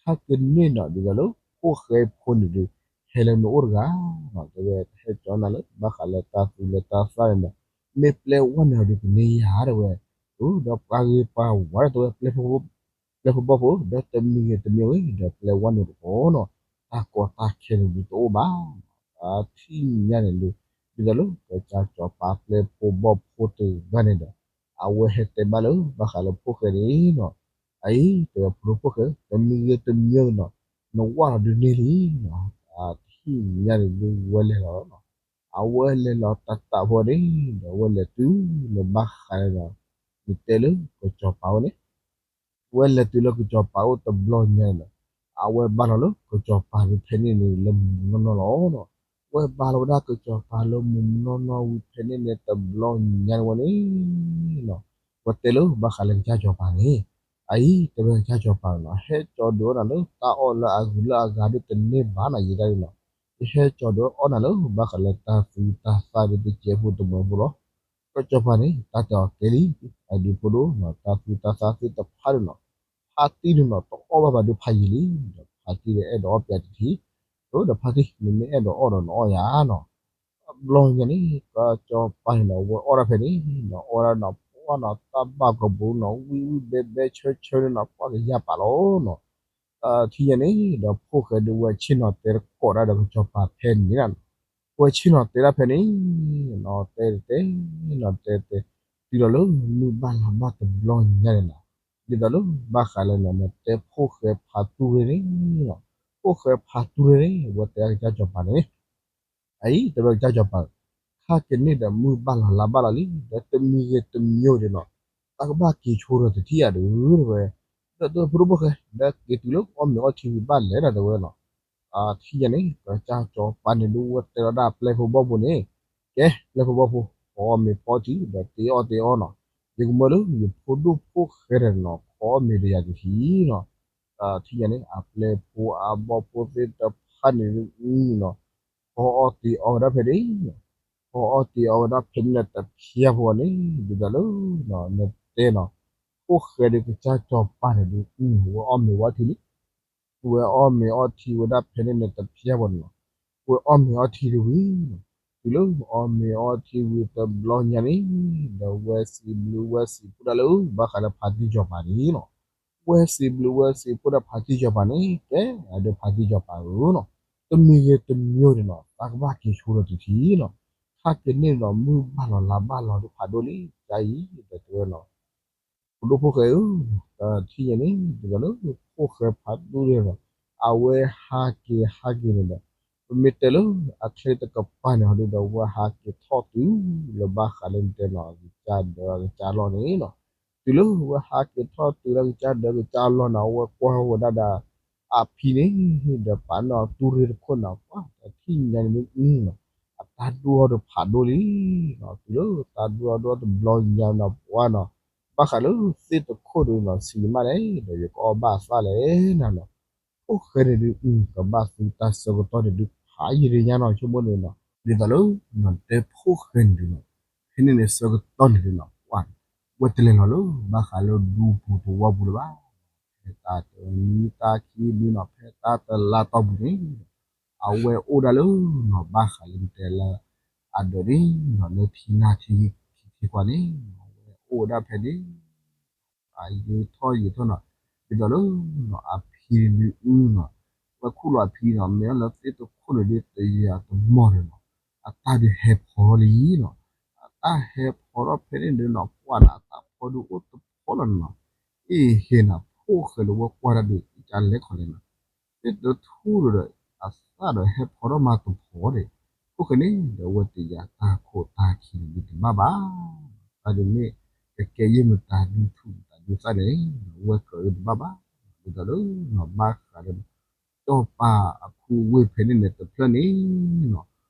ခါကန့ၢ်နီၤ ဒ်သိးလၢ ဖိၣ်ဃဲဖိန့ၣ်ဒုး ဟဲလၢနအိၣ်တဂၤ, တဲဝဲတဟဲကၠီနၤလၢ ဘၣ်ဃးလၢတၢ်သူၣ်လၢတၢ်သၣ်န့ၣ်ဒီး, မ့ၢ်ပျဲဝဲန့ၣ်ဒီးကန့ၢ်ယၤ တဲဝဲ, ဒီးပှၤဂ့ၤပှၤဝါဒီးတဲဝဲ, ပျဲၢ်ဖိဘီၣ်ဖိ ဒီးတမံၤဂ့ၤတမံၤဂ့ၤ ဒီးပျဲဝဲန့ၣ်တအိၣ်နီၤ, တၢ်ကီတၢ်ခဲန့ၣ်ဒုးတအိၣ်ဘၣ်, အထံၣ်ညါန့ၣ်လၢ, ဒ်သိးလၢကစၢ်ကၠီၤပၤပျဲၢ်ဖိဘီၣ်ဖိတဂၤန့ၣ်ဒီး, အဝဲဟဲတဲဘၣ်လၢ ဘၣ်ဃးလၢဖိၣ်ဃဲန့ၣ်နီၤ, အအံၤ တဲဝဲဖိဒိၣ်ဖိၣ်ဃဲ တမံၤဂ့ၤတမံၤဂ့ၤနီၤ, နဝၣ်လီၤဒုးန့ၢ်လံနီၤ, အထံၣ်ညါန့ၣ်လၢဝဲလဲၤလီၤနီၤ, အဝဲလဲၤလီၤတၢ်တၢ်ဖိန့ၣ်ဒီး အဝဲလဲၤတုၤလၢဘၣ်ဃးန့ၣ်ဒီး, နတဲလၢကစၢ်ကၠီၤပၤဝဲန့ၣ် ဝဲလဲၤတုၤလၢကစၢ်ကၠီၤပၤအိၣ်တဘျီညါန့ၣ်ဒီး, အဝဲဘါလီၤလၢကစၢ်ကၠီၤပၤဒုးဖဲန့ၣ်န့ၣ်လၢမုၢ်မနီၢ်နီၢ်လီၤနီၤ, ဝဲဘါလီၤဝဲဒၣ်ကစၢ်ကၠီၤပၤလၢမုၢ်မနီၢ်နီၢ်ဝံၤဖဲန့ၣ်န့ၣ်တဘျီညါန့ၣ်ဝဲန့ၣ်နီၤ, ဝဲတဲလၢဘၣ်ဃးလၢကစၢ်ကၠီၤပၤန့ၣ်, အအံၤ တဲဝဲကစၢ်ကၠီၤပၤန့ၣ်နီၤ, ဟဲကၠီဒုးအီၣ်နၤလၢတၢ်အီၣ်လၢအဂုၤလၢအဂၤဒုးတန့ၢ်ဘၣ်နီၤ ယဲဒၣ်န့ၣ်နီၤ, ယဟဲကၠီဒုးအီၣ်နၤလၢ ဘၣ်ဃးလၢတၢ်သူတၢ်သၣ်ဒုးတစဲးဖိတမှဲးဖိလီၤ ကစၢ်ကၠီၤပၤန့ၣ် တၢ်တဲအီၤကဲလံ, အဒုးဖိဒိၣ်နီၤ တၢ်သူတၢ်သၣ်သ့ၣ်တဖၣ်န့ၣ်နီၤ, ဖါတံၢ်န့ၣ်နီၤ တအီၣ်ဘၣ်ဘၣ်ဒုးဖးယံာ်လံ, ဒီးဖါတံၢ်ဒီးအဲၣ်ဒိးအီၣ်ပျးတထံၣ်, ဒီးဖါတံၢ် နမ့ၢ်အဲၣ်ဒိးအီၣ်ဒီးနအီၣ်ယၤနီၤ, တဘျီညါန့ၣ် ကစၢ်ကၠီၤပၤန့ၣ်နီၤ ဝဲအီၣ်ဒၣ်ဖဲန့ၣ်နီၤ အီၣ်ဒၣ်နီၤ ပှၢ်နီၤ တၢ်ဘၣ်ကပူၤနီၤ ဝံၣ်ဝံၣ်ဘဲဘဲဆၢဆၢန့ၣ်နီၤ ပှၢ်ကယၢ်ပာ်လီၤနီၤ ထံၣ်ညါန့ၣ်ဒီး ဖိၣ်ဃဲဒုးဝဲဆ့ၣ်နီၤတဲတကိးဒၣ်ဒီးကစၢ်ကၠီၤပၤဖဲန့ၣ်နီၤ, ဝဲဆ့ၣ်နီၤတဲဒၣ်ဖဲန့ၣ်နီၤ တဲတဲနီၤ တဲတဲ, တုၤလီၤလၢမုၢ်ဘၣ်လီၤဘၣ်တဘျီညါန့ၣ်နီၤ, ဒ်သိးလၢဘၣ်ဃးလၢနီၤ နတဲဖိၣ်ဃဲဖးတူၢ်ရ့ၣ်န့ၣ်နီၤ, ဖိၣ်ဃဲဖးတူၢ်ရ့ၣ်န့ၣ် ဝဲတဲကစၢ်ကၠီၤပၤန့ၣ် အအံၤ တဲဝဲကစၢ်ကၠီၤပၤ, ခါကန့ၢ်ဒီးမုၢ်ဘၣ်လီၤလါဘၣ်လီၤလံ ဒီးတမံၤဂ့ၤတမံၤဂ့ၤန့ၣ်နီၤ, တၢ်ကဘၣ်က့ၤဆိဒီးတထံၣ်ယၤဒုး တဲဝဲ, ဒီးတဲဝဲဖိဒိၣ်ဖိၣ်ဃဲ ဒီးက့ၤတုၤလၢအီၣ်မ့ၤအီထံဝံၤဘၣ်လဲၤဒီးတဲဝဲနီၤ, ထံၣ်ညါန့ၣ် ကစၢ်ကၠီၤပၤန့ၣ်ဒုးဝဲတဲလီၤဒၣ်ပျဲၢ်ဖိဘီၣ်ဖိန့ၣ်, ကဲ ပျဲၢ်ဖိဘီၣ်ဖိ, ဖီအီၣ်မ့ၤဖီထံဒီးတ့အီၣ်တ့အီနီၤ, ယကမၢလၢယဖိဒိၣ်ဖိၣ်ဃဲဒီးနီၤ ဖီအီၣ်မ့ၤဒီးယၤတထံၣ်နီၤ, ထံၣ်ညါန့ၣ် အပျဲၢ်ဖိအဘီၣ်ဖိသ့ၣ်တဖၣ်န့ၣ်ဒုးနီၤ ဖီအီၣ်တ့အီဝဲဒၣ်ဖဲန့ၣ်, ဖီအီၣ်တ့အီဝဲဒၣ်ဖဲန့ၣ်န့ၣ်တဖျၢၣ်ဖိန့ၣ် ဒ်သိးလၢ နတဲနီၤ, ဖိၣ်ဃဲဒုးကစၢ်ကၠီၤပၤန့ၣ်ဒုး ဝဲအီၣ်မ့ၤဝဲထံလံ, ဝဲအီၣ်မ့ၤအီထံဝဲဒၣ်ဖဲန့ၣ်န့ၣ်တဖျၢၣ်ဖိန့ၣ်နီၤ, ဝဲအီၣ်မ့ၤအီထံဒုးဝံၤ, တုၤလၢအီၣ်မ့ၤအီထံဝံၤတဘျီညါန့ၣ်, ဒီးဝဲစံးဘျုးဝဲစံးဖှိၣ်ဒၣ်လၢ ဘၣ်ဃးလၢဖါတံၢ်ကၠီၤပၤန့ၣ်နီၤ ဝဲစံးဘျုးဝဲစံးဖှိၣ်ဒၣ်ဖါတံၢ်ကၠီၤပၤန့ၣ် ကဲ အဒုးဖါတံၢ်ကၠီၤပၤဧၢနီၤ, တမံၤဂ့ၤတမံၤဂ့ၤန့ၣ်နီၤ တၢ်ကဘၣ်က့ၤဆိဒီးတထံၣ်နီၤ, ခါကန့ၢ်ဒီးမုၢ်ဘၣ်လီၤလါဘၣ်လီၤဒုးဖးဒိၣ်လံ ကါအံၤ ဒီးတဲဝဲနီၤ ဖိဒိၣ်ဖိၣ်ဃဲဧၢ, ထံၣ်ညါန့ၣ် ဒ်သိးလၢဖိၣ်ဃဲဖးဒိၣ်န့ၣ်ဒီး အဝဲဟးက့ၤဟးက့ၤန့ၣ်ဒီး ပမ့ၢ်တဲလၢအချ့တကပၤန့ၣ် ဟီဒုဒီး ဝဲဟးက့ၤထီၣ်တုၤလၢဘၣ်ဃးလၢနတဲနီၤ ကစၢ်ဒၢးကစၢ်လီၢ်န့ၣ်နီၤ, တုၤလၢဝဲဟးက့ၤထီၣ်တုၤလၢကစၢ်ဒၢးကစၢ်လီၢ်န့ၣ် အဝဲကွၢ်ဝဲဒၣ်ဒီး အဖံန့ၣ် ဒီးပာ်န့ၢ်အီၤတူၢ်ရ့ၣ်တခိၣ်န့ၣ် ပှၢ်တထံၣ်ညါန့ၣ် အတၢ်ဒိၣ်ထီၣ်ဒီးဖးဒိၣ်လံနီၤ, တုၤလၢတၢ်ဒိၣ်ထီၣ်ဒိၣ်ထီၣ်တဘျီညါန့ၣ် ပှၢ်နီၤ, ဘၣ်ဃးလၢသ့ၣ်တခိၣ်ဒုးနီၤ ဆံးမးလဲၣ် ဒီးယကအီၣ်ဘၣ်အသၣ်လဲၣ်နၤနီၤ, ဖိၣ်ဃဲန့ၣ်ဒုး ကဘၣ်သူတၢ်ဆၢကတီၢ်န့ၣ်ဒုး ဖးယံာ်ဒံးညါနီၤ ဆိကမိၣ်န့ၣ်နီၤ, ဒ်သိးလၢ နတဲဖိၣ်ဃဲန့ၣ်ဒုးနီၤ, ဖဲန့ၣ်န့ၣ်ဆၢကတီၢ်န့ၣ်ဒုးနီၤ ပှၢ် ဝဲတလဲၤလီၤလၢ ဘၣ်ဃးလၢဒူပူၤသဝီပူၤလၢၤဘၣ်, ဖဲတၢ်တနွံတၢ်ခံဒုးနီၤ ဖဲတၢ်တလါတီၢ်ပူၤန့ၣ် အဝဲအိၣ်ဒၣ်လၢနီၤ ဘၣ်ဃးလၢနတဲလၢ အဒၢးန့ၣ်နီၤ လၢထံနၢ်ထံထံခွါန့ၣ် အဝဲအိၣ်ဝဲဒၣ်ဖဲန့ၣ် အယံာ်ထီၣ်ယံာ်ထီၣ်နီၤ, ဒ်သိးလၢနီၤ အဖံဒုးနီၤ, ဝဲခူၣ်လီၤအဖံနီၤ မ့ၢ်လၢသ့ၣ်တခိၣ်န့ၣ်ဒုး တယၤတမီၢ်န့ၣ်နီၤ, အတၢ်ဒုးဟဲဖီထီၣ်လံနီၤ, အတၢ်ဟဲဖီထီၣ်ဖဲန့ၣ်ဒုးနီၤ ပှၢ်န့ၣ် အတၢ်ဖီဒုးအိၣ်တဖီလီၤန့ၣ်နီၤ, အ့ၣ်ဟ့ၣ်နီၤ ဖိၣ်ဃဲလၢဝဲကွၢ်တၢ်ဒုး ကလဲၤခီလဲၣ်နီၤ သ့ၣ်တထူၣ်ဒီး အသၣ်ဒီးဟဲဖီထီၣ်မးတဖီဒီး ဖိၣ်ဃဲန့ၣ်ဒီး အဝဲတယာ်တၢ်ခိၣ်တၢ်ခံန့ၣ်ဒုးတဘၣ်ဘၣ်, တၢ်ဒုးမ့ၢ်ကကဲယဲၢ်မတၤဒုးထူၣ်မတၤဒုးသၣ်န့ၣ် အဝဲကြၢးဒုးတဘၣ်ဘၣ်, ဒ်သိးလၢနီၤ ဘၣ်ဃးလၢ ကၠီၣ်ပၤအခိၣ်ဝ့ၢ်ဖဲန့ၣ်န့ၣ်တဖျၢၣ်န့ၣ်နီၤ,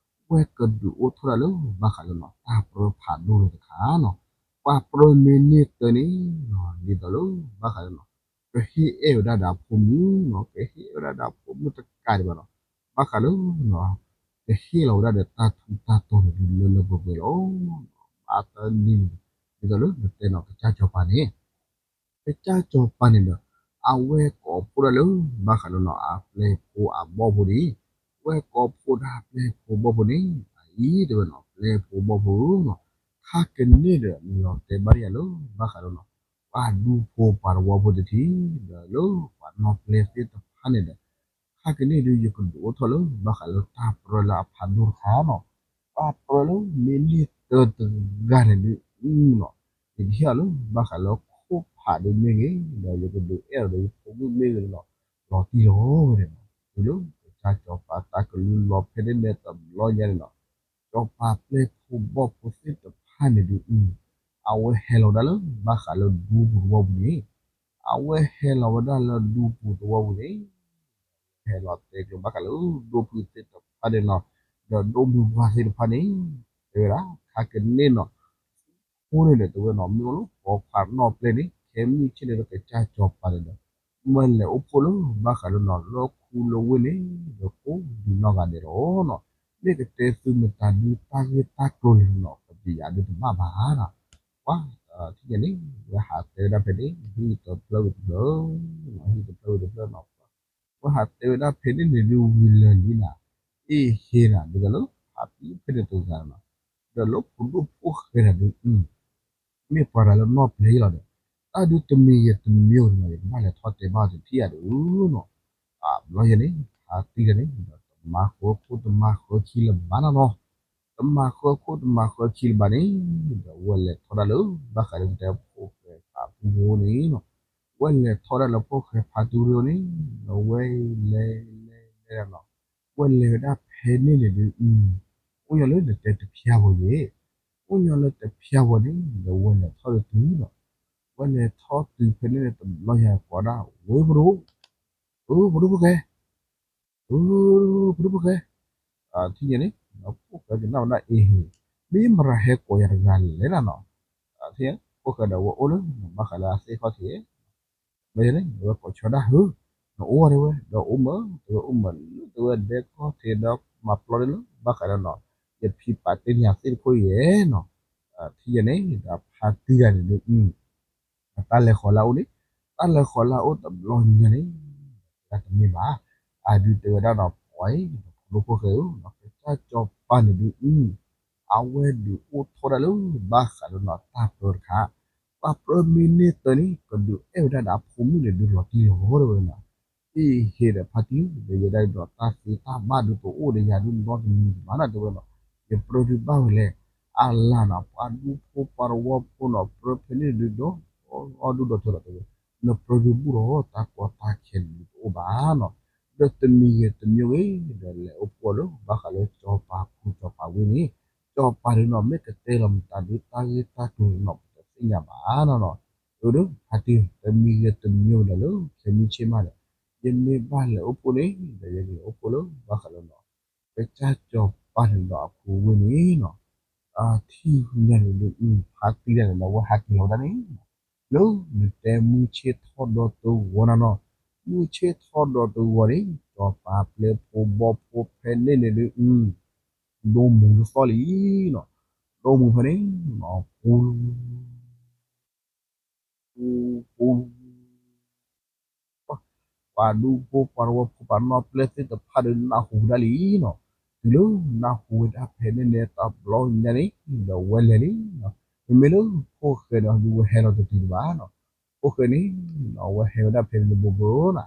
ဝဲကဒုးအိၣ်ထီၣ်ဒၣ်လၢ ဘၣ်ဃးလၢနီၤ တၢ်ပြၢဖးဒိၣ်လၢတခါနီၤ, ပှၤပြၢမ့ၢ်န့ၢ်တၢ်န့ၣ်နီၤ ဒ်သိးလၢ ဘၣ်ဃးလၢနီၤ ကဟ့ၣ်အဲၣ်ဝဲဒၣ်ဒီးအဖိမုၣ်နီၤ, ကဟ့ၣ်အဲၣ်ဝဲဒၣ်ဒီးအဖိမုၣ်တကးဒံးဘၣ်နီၤ, ဘၣ်ဃးလၢနီၤ ကဟ့ၣ်လီၤဝဲဒၣ်ဒီးတၢ်ထူးတၢ်တီၤန့ၣ်ဒုးလၢလၢပှဲၤပှဲၤလီၤ, ဘၣ်တနံၤန့ၣ် ဒ်သိးလၢနတဲနီၤ ကစၢ်ကၠီၤပၤန့ၣ် ကစၢ်ကၠီၤပၤန့ၣ်ဒီး အဝဲကိးဖှိၣ်ဒၣ်လၢ ဘၣ်ဃးလၢနီၤ အပျဲၢ်ဖိအဘီၣ်ဖိဒ်အံၤ, ဝဲ ဝဲကိးဖှိၣ်တၢ်ပျဲၢ်ဖိဘီၣ်ဖိန့ၣ် အအံၤတဲဝဲနီၤ ပျဲၢ်ဖိဘီၣ်ဖိနီၤ, ခါကန့ၢ်ဒီးနလီၤတဲာ်ဘၣ်ယၤလၢ ဘၣ်ဃးဒီးနီၤ ပှၤဒူဖိပှၤတဝီဖိတထံၣ် ဒီးလၢပှၤနီၣ်ပျဲၢ်သ့ၣ်တဖၣ်န့ၣ်ဒီး ခါကန့ၢ်ဒုးယကဒုးအိၣ်ထီၣ်လၢ ဘၣ်ဃးလၢတၢ်ပြၢလၢအဖးဒိၣ်တခါနီၤ, တၢ်ပြၢလၢမ့ၢ်န့ၢ်တၢတဂၤန့ၣ်ဒုး အုနီၤ, ယကဟ့ၣ်အီၤလၢ ဘၣ်ဃးလၢခိၣ်ဖးဒုးမ့ၢ်ဂ့ၤ ဒီးယကဒုးအဲၣ်အီၤဒီးယဖိမုၣ်မ့ၢ်ဂ့ၤနီၤ, လီၤတံၢ်လီၤဝဲန့ၣ်နီၤ, တုၤလၢကစၢ်စီၤပၤတၢ်ကလုၢ်လီၤဖဲန့ၣ်န့ၣ်တဘျီညါန့ၣ်နီၤ, စီၤပၤပျဲၢ်ဖိဘီၣ်ဖိသ့ၣ်တဖၣ်န့ၣ်ဒုး အဝဲဟဲလီၤဝဲဒၣ်လၢ ဘၣ်ဃးလၢဒူပူၤတဝီပူၤန့ၣ်, အဝဲဟဲလီၤဝဲဒၣ်လၢဒူပူၤတဝီပူၤန့ၣ် ဟဲလီၤတဲကျိၤဘၣ်ဃးလၢ ဒိၣ်ဖုသ့ၣ်တဖၣ်န့ၣ်နီၤ, ဒီးဒိၣ်မုၢ်ပှၢ်သ့ၣ်တဖၣ်န့ၣ် တဲဝဲဒၣ် ခါကန့ၢ်နီၤ, ဖိန့ၣ်ဒီးတဲဝဲနီၤ မ့ၢ်အိၣ်လၢပိာ်ခွါနီၣ်ပျဲၢ်န့ၣ် ခဲမုၢ်ဆ့ၣ်န့ၣ်ဒီးကစၢ်စီၤပၤန့ၣ်ဒီး မ့ၢ်လဲၤအိၣ်ဖှိၣ်လၢ ဘၣ်ဃးလၢနီၤ လၢခူလၢဝ့ၢ်န့ၣ် ဒီးကိးဒံနီၢ်ဂၤဒဲးလီၤနီၤ, မ့ၢ်ကတဲသုမတၤဒုးတၢ်ဂ့ၢ်တၢ်ကျိၤလဲၣ်နီၤ ပတယၤဒုးတဘၣ်ဘၣ်နီၤ, ပှၤ ထံၣ်ညါန့ၣ် ဝဲဟးတဲဝဲဒၣ်ဖဲန့ၣ် ဟံၣ်တဖျၢၣ်ဝံၤတဖျၢၣ်, ဟံၣ်တဖျၢၣ်ဝံၤတဖျၢၣ်နီၤ, ဝဲဟးတဲဝဲဒၣ်ဖဲန့ၣ်န့ၣ်ဒုးဝံၤလၢာ်လံနီၤ, အ့ၣ်ဟ့နီၤ ဒ်သိးလၢ ဖါတံၢ်ဖဲန့ၣ်တဂၤနီၤ, ဒီးလၢဖိဒိၣ်ဖိၣ်ဃဲတဂၤဒုး မ့ၢ်ပှၤတဂၤလၢနီၣ်ပျဲၢ်လီၤဒီး တၢ်ဒုးတမံၤဂ့ၤတမံၤဂ့ၤနီၤ ယကဘၣ်လဲၤထီၣ်တဲဘၣ်အီၤတထံၣ်ဧါဒုးနီၤ, ဘျီယဲန့ၣ် ဖါတံၢ်တဂၤန့ၣ် ဒီးတမၤဃၢခိၣ်တမၤဃၢခံလၢၤဘၣ်နီၤနီၤ, တမၤဃၢခိၣ်တမၤဃၢခံလၢၤဘၣ်န့ၣ် ဒီးဝဲလဲၤထီၣ်ဒၣ်လၢ ဘၣ်ဃးလၢကတဲဖိၣ်ဃဲဖးပူၤန့ၣ်နီၤ, ဝဲလဲၤထီၣ်ဒၣ်လၢဖိၣ်ဃဲဖးပူၤန့ၣ်, ဒီးဝဲလဲၤလဲၤလဲၤဒၣ်နီၤ, ဝဲလဲၤဝဲဒၣ်ဖဲန့ၣ်န့ၣ်ဒုး အိၣ်ညီလၢနတဲတဖျါဝဲယဲ, အိၣ်ညီလၢတဖျါဝဲန့ၣ် ဒီးဝဲလဲၤထီၣ်လၢတုၤနီၤ, ဝဲလဲၤထီၣ်တုၤဖဲန့ၣ်န့ၣ် တဘျီယၤကိးဒၣ် ဝဲပဒိၣ်, အၢ ပဒိၣ်ဖိၣ်ဃဲ, အၢ ပဒိၣ်ဖိၣ်ဃဲ, ထံၣ်ညါန့ၣ် ဖိၣ်ဃဲကနၣ်ဝဲဒၣ်အ့ၣ်ဟ့, မ့ၢ်မတၤဟဲကိးယၤတဂၤလဲၣ်နီၤ, ဖိၣ်ဃဲဒီးဝဲအိၣ်လၢ ဘၣ်ဃးလၢအသ့ၣ်ခီၣ်ထံး ဘၣ်ယဲန့ၣ် အဝဲကိးဆီဒၣ်ဧၢ, နအိၣ်ဝဲတဲဝဲ ဒီးအိၣ်မး တဲဝဲအိၣ်မးလၢတဲဝဲဒဲခီၣ်ထံးဒီးမၤပျီန့ၣ်လၢ ဘၣ်ဃးဒီးနီၤ ယဖံးပာ်တ့ၢ်န့ၢ်ယၤသ့ၣ်တခိၣ်ယဲနီၤ, ထံၣ်ယဲန့ၣ် ဒီးဖါတံၢ်တဂၤန့ၣ်ဒုး တၢ်လဲၤဃီၤလၢအအိၣ်န့ၣ်, တၢ်လဲၤဃီၤလၢအအိၣ်တဘျီညါန့ၣ် တၢ်တမ့ၢ်ဘၣ်, အဒုးတဲဝဲဒၣ်ဒီး ပှၤအံၤ ဖိဒိၣ်ဖိၣ်ဃဲဧၢ, ကစၢ်စီၤပၤန့ၣ်ဒုး အဝဲဒုးအိၣ်ထီၣ်ဒၣ်လၢ ဘၣ်ဃးလၢနီၤ တၢ်ပြၢတခါ, တၢ်ပြၢမ့ၢ်န့ၢ်တၢန့ၣ် ကဒုးအဲၣ်ဝဲဒၣ်ဒီးအဖိမုၣ်န့ၣ်ဒုးလီၤတံၢ်လီၤဝဲဒၣ်နီၤ, အ့ၣ်ဟ့ဒီးဖါတံၢ် ဒီးယဲဒၣ်ဒီးတၢ်သ့တၢ်ဘၣ်ဒုးတအိၣ်ဒီးယၤဒုးနီတမံၤဘၣ်နီၤ တဲဝဲနီၤ, ယပြၢဒုးဘၣ်ဝဲလဲၣ်, အလၢ်နီၤ ပှၤဒူဖိပှၤတဝီဖိနီၤ ပြၢဖဲန့ၣ်ဒုးဒီး အီၣ်ဒူဒီးထၢလီၤတဲဝဲ, နပြၢဒုးဘူၣ်ဒီးတၢ်ကီတၢ်ခဲန့ၣ်ဒုးတအိၣ်ဘၣ်နီၤ, ဒီးတမံၤဂ့ၤတမံၤဂ့ၤ ဒီးလဲၤအိၣ်ဖှိၣ်လၢ ဘၣ်ဃးလၢစီၤပၤခူစီၤပၤဝ့ၢ်န့ၣ်, စီၤပၤဒုးနီၤ မ့ၢ်ကတဲလီၤမတၤဒုးတၢ်ဂ့ၢ်တၢ်ကျိၤန့ၣ်နီၤ ပတသ့ၣ်ညါဘၣ်နီၤနီၤ, အၢ ဒီးဖါတံၢ် တမံၤဂ့ၤတမံၤဂ့ၤဒီးလၢ ခဲမုၢ်ဆ့ၣ်မးဒီး ယမ့ၢ်ဘၣ်လဲၤအိၣ်ဖှိၣ်န့ၣ် ဒီးယကလဲၤအိၣ်ဖှိၣ်လၢ ဘၣ်ဃးလၢနီၤ ကစၢ်စီၤပၤန့ၣ်ဒီးအခိၣ်ဝ့ၢ်န့ၣ်နီၤ, ထံၣ်ညါန့ၣ်ဒုး ဖါတံၢ်တဂၤန့ၣ်ဒီး အဝဲဟးက့ၤလီၤဝဲဒၣ်န့ၣ်, လၢနတဲမုၢ်ဆ့ၣ်ထီၣ်ဒီးတဂီၤနၤနီၤ, မုၢ်ဆ့ၣ်ထီၣ်ဒီးတဂီၤန့ၣ် စီၤပၤပျဲၢ်ဖိဘီၣ်ဖိဖဲန့ၣ်န့ၣ်ဒုး ဒိမူၤလၢသီၣ်လံနီၤ, ဒိမူၤဖဲန့ၣ် ပူၤ ပူၤ ပှၤဒူဖိပှၤတဝီဖိပှၤနီၣ်ပျဲၢ်သ့ၣ်တဖၣ်ဒီးနၢ်ဟူဝဲဒၣ်လံနီၤ, တုၤလၢနၢ်ဟူဝဲဒၣ်ဖဲန့ၣ်န့ၣ်တဘျီညါန့ၣ် ဒီးဝဲလဲၤလံနီၤ, မ့မ့ၢ်လၢဖိၣ်ဃဲန့ၣ်ဒုးဝဲဟဲလီၤတတုၤတဘၣ်နီၤ, ဖိၣ်ဃဲန့ၣ် အဝဲဟဲဝဲဒၣ်ဖဲန့ၣ်တဘိဘိနီၤ,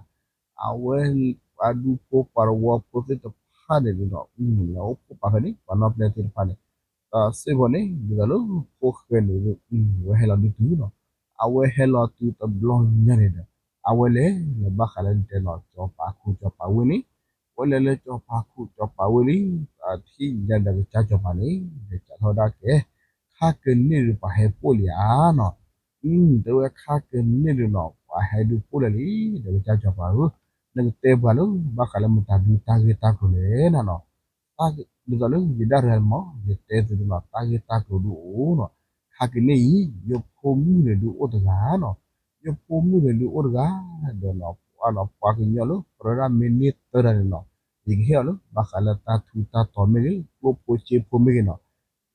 အဝဲ ပှၤဒူဖိပှၤတဝီဖိသ့ၣ်တဖၣ်န့ၣ်ဒုးနီၤ လဲၤအိၣ်ဖှိၣ်ပာ်ဖဲန့ၣ် ပှၤနီၣ်ပျဲၢ်သ့ၣ်တဖၣ်န့ၣ် ဒီးစ့ၢ်ကီးန့ၣ် ဒ်သိးလၢဖိၣ်ဃဲန့ၣ်ဒုး ဝဲဟဲလီၤဒုးတုၤနီၤ, အဝဲဟဲလီၤတုၤတဘျီညါန့ၣ်ဒီး အဝဲလဲၤလၢဘၣ်ဃးလၢနတဲနီၤ စီၤပၤခူစီၤပၤဝ့ၢ်န့ၣ်, အဝဲလဲၤလၢစီၤပၤခူစီၤပၤဝ့ၢ်လံ, ထံၣ်ညါဒီးကစၢ်စီၤပၤန့ၣ် လဲၤစးထီၣ်ဝဲဒၣ်ကဲ, ခါကန့ၢ်ဒုးပှၤဟဲဖှိၣ်လံဧါနီၤ, တဲဝဲခါကန့ၢ်ဒုးနီၤ ပှၤဟဲဒုးဖှိၣ်လၢာ်လံ, ဒီးကစၢ်စီၤပၤဧၢ, နကတဲပှၤလၢ ဘၣ်ဃးလၢမတၤဒုးတၢ်ဂ့ၢ်တၢ်ကျိၤလဲၣ်နီၤနီၤ, ဒ်သိးလၢယဒၣ်ရၤမး ယတဲသုဒုးနီၤ တၢ်ဂ့ၢ်တၢ်ကျိၤဒုးအိၣ်နီၤ, ခါကန့ၢ်အံၤ ယဖိမုၣ်န့ၣ်ဒုးအိၣ်တဂၤနီၤ, ယဖိမုၣ်န့ၣ်ဒုးအိၣ်တဂၤ, ဒီးနီၤ ပှၤကညီလၢ ပြၢဒၣ်မ့ၢ်န့ၢ်တၢ်တၢ်န့ၣ်နီၤ, ယကဟ့ၣ်အီၤလၢ ဘၣ်ဃးလၢတၢ်ထူးတၢ်တီၤမ့ၢ်ဂ့ၤ ကျိၣ်ဖိစ့ဖိမ့ၢ်ဂ့ၤနီၤ,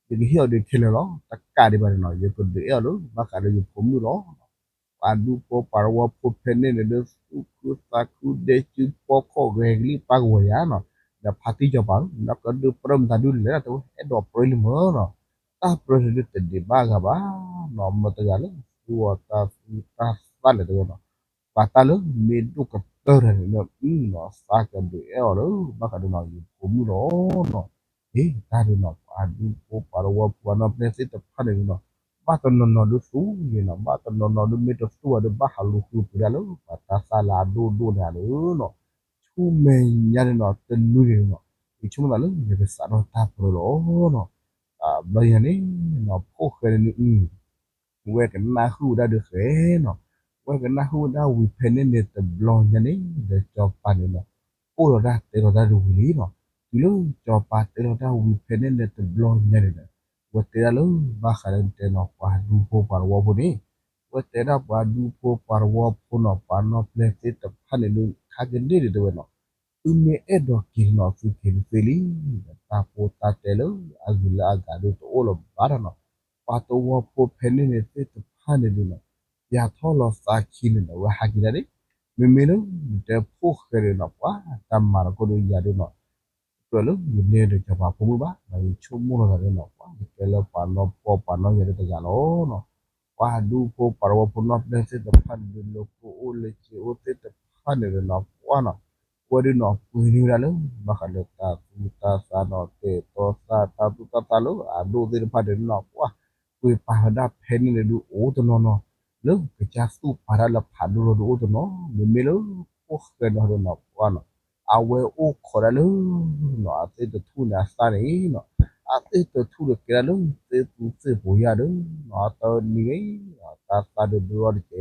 ယကဟ့ၣ်အီၤဒုးခဲလၢာ်လီၤ, တကးဒံးဘၣ်န့ၣ်နီၤ ယကဒုးအဲၣ်အီၤလၢ ဘၣ်ဃးလၢယဖိမုၣ်လီၤ, ပှၤဒူဖိပှၤတဝီဖိဖဲန့ၣ်န့ၣ်ဒီး သူၣ်ခုသးခုဒဲကၠူဖီခိၣ်ဂဲၤကလံၣ်ပၢ်ကဝီၤယၤနီၤ, ဒီးဖါတံၢ်စီၤပၤဧၢ, နကဒုးပြၢမတၤဒုလဲၣ် တဲဝဲ, အဲၣ်ဒိးပြၢလံမ့ၢ်နီၤ, တၢ်ပြၢန့ၣ်ဒုးတဒံးဘၣ်အဂၤဘၣ်နီၤ, မတၤတဂၤလၢသူအီၤတၢ်သူတၢ်သၣ်လဲၣ် တဲဝဲနီၤ, ပှၤတၢ်လၢမ့ၢ်ဒိၣ်ကတၢၢ်တဂၤန့ၣ် အသးကဒုးအဲၣ်အီၤလၢ ဘၣ်ဃးဒီးနီၤ ယဖိမုၣ်လီၤနီၤ. ဟ့ၣ် တၢ်ဒုးနီၤ ပှၤဒူဖိပှၤတဝီဖိ ပှၤနီၢ်ပျဲၢ်သ့ၣ်တဖၣ်န့ၣ်ဒုးနီၤ, ဘၣ်တနီၤနီၤဒုးသူယဲနီၤ, ဘၣ်တနီၤနီၤဒုးမ့ၢ်တသူဘၣ်ဒီး ဘၣ်ဟးလူၤဃုပှ့ၤဒၣ်လၢပှၤတၢ်သၣ်လၢအဒိၣ်ဒိၣ်န့ၣ်လီၤနီၤ. ဆူမဲာ်ညါန့ၣ်နီၤ တနွံန့ၣ်နီၤ, ယဆိကမိၣ်သးလၢယကစးထီၣ်တၢ်ပြၢလီၤနီၤ. တဘျီညါန့ၣ်နီၤ ဖိၣ်ဃဲန့ၣ်ဒုး ဝဲကနၣ်ဟုၣ်ဝဲဒၣ်ဒုးဃဲနီၤ, ဝဲကနၣ်ဟုၣ်ဝဲဒၣ်ဝံၤဖဲန့ၣ်န့ၣ် တဘျီညါန့ၣ်ဒီး စီၤပၤန့ၣ်နီၤ အိၣ်ဒီးတၢ်တဲလီၤတၢ်ဒုးဝံၤလံနီၤ. တုၤလၢစီၤပၤတဲလီၤတၢ်ဝံၤဖဲန့ၣ်န့ၣ် တဘျီညါန့ၣ်ဒီး ဝဲတဲဒၣ်လၢ ဘၣ်ဃးလၢတဲနီၤ ပှၤဒူဖိပှၤတဝီဖိန့ၣ်, ဝဲတဲဒၣ်ပှၤဒူဖိပှၤတဝီဖိနီၤ ပှၤနီၢ်ပျဲၢ်သ့ၣ်တဖၣ်န့ၣ်ဒုး ခါကန့ၣ်ဒုးတဲဝဲနီၤ, သုမ့ၢ်အဲၣ်ဒိးက့ၤနီၤ သုက့ၤတသ့လံ, ဒီးတၢ်ဖိတၢ်တဲလၢအဂုၤလၢအဂၤဒုးတအိၣ်လၢၤဘၣ်ဒီးနီၤ, ပှၤတဝီဖိဖဲန့ၣ်န့ၣ်သ့ၣ်တဖၣ်န့ၣ်ဒုးနီၤ ပျၢထီၣ်လီၤသးခံန့ၣ်ဒီး ဝဲဟးက့ၤဒၣ်န့ၣ်, မ့မ့ၢ်လၢ နတဲဖိၣ်ဃဲန့ၣ်နီၤ ပှၤတၢ်မၤတခီဒီးယၤဒုးနီၤ ကြၢးလၢယန့ၢ်ဒီးစီၤပၤဖိမုၣ်ဘၣ်, ယဆိကမိၣ်လီၤသးန့ၣ်နီၤ ပှၤကဲလၢပှၤနီၢ်ပှီၢ်ပှၤနီၢ်ယၤဒုးတဂၤလီၤနီၤ. ပှၤဒူဖိပှၤတဝီဖိနီၢ်ပျဲၢ်သ့ၣ်တဖၣ်န့ၣ်ဒုး လၢကအိၣ်လၢက့ၤအိၣ်သ့ၣ်တဖၣ်န့ၣ်ဒီးနီၤ ပှၤနီၤ ဝဲဒုးနီၤ ပှ့ၤန့ၢ်ဝဲဒၣ်လၢ ဘၣ်ဃးလၢတၢ်သူတၢ်သၣ်နီၤ တဲာ်တီသၣ် တၢ်သူတၢ်သၣ်လၢအဒိၣ်သ့ၣ်တဖၣ်န့ၣ်နီၤ ပှၤ ပှ့ၤပာ်ဝဲဒၣ်ဖဲန့ၣ်န့ၣ်ဒုး အိၣ်တနီၤနီၤ လၢကစၢ်သူၣ်ပာ်တၢ်လၢဖးဒိၣ်ထီၣ်ဒုးအိၣ်တနီၤ, မ့မ့ၢ်လၢဖိၣ်ဃဲနီၤဒီးနီၤ ပှၤနီၤ အဝဲအိၣ်ခိးဒၣ်လၢ နီၤ အသ့ၣ်တထူၣ်န့ၣ်အသၣ်န့ၣ်နီၤ, အသ့ၣ်တထူၣ်ဒီးကဲဒၣ်လၢသ့ၣ်သူသ့ၣ်ပူၤယၤဒီးနီၤ တနံၤဂ့ၤ တၢ်သၣ်ဒုးဒိၣ်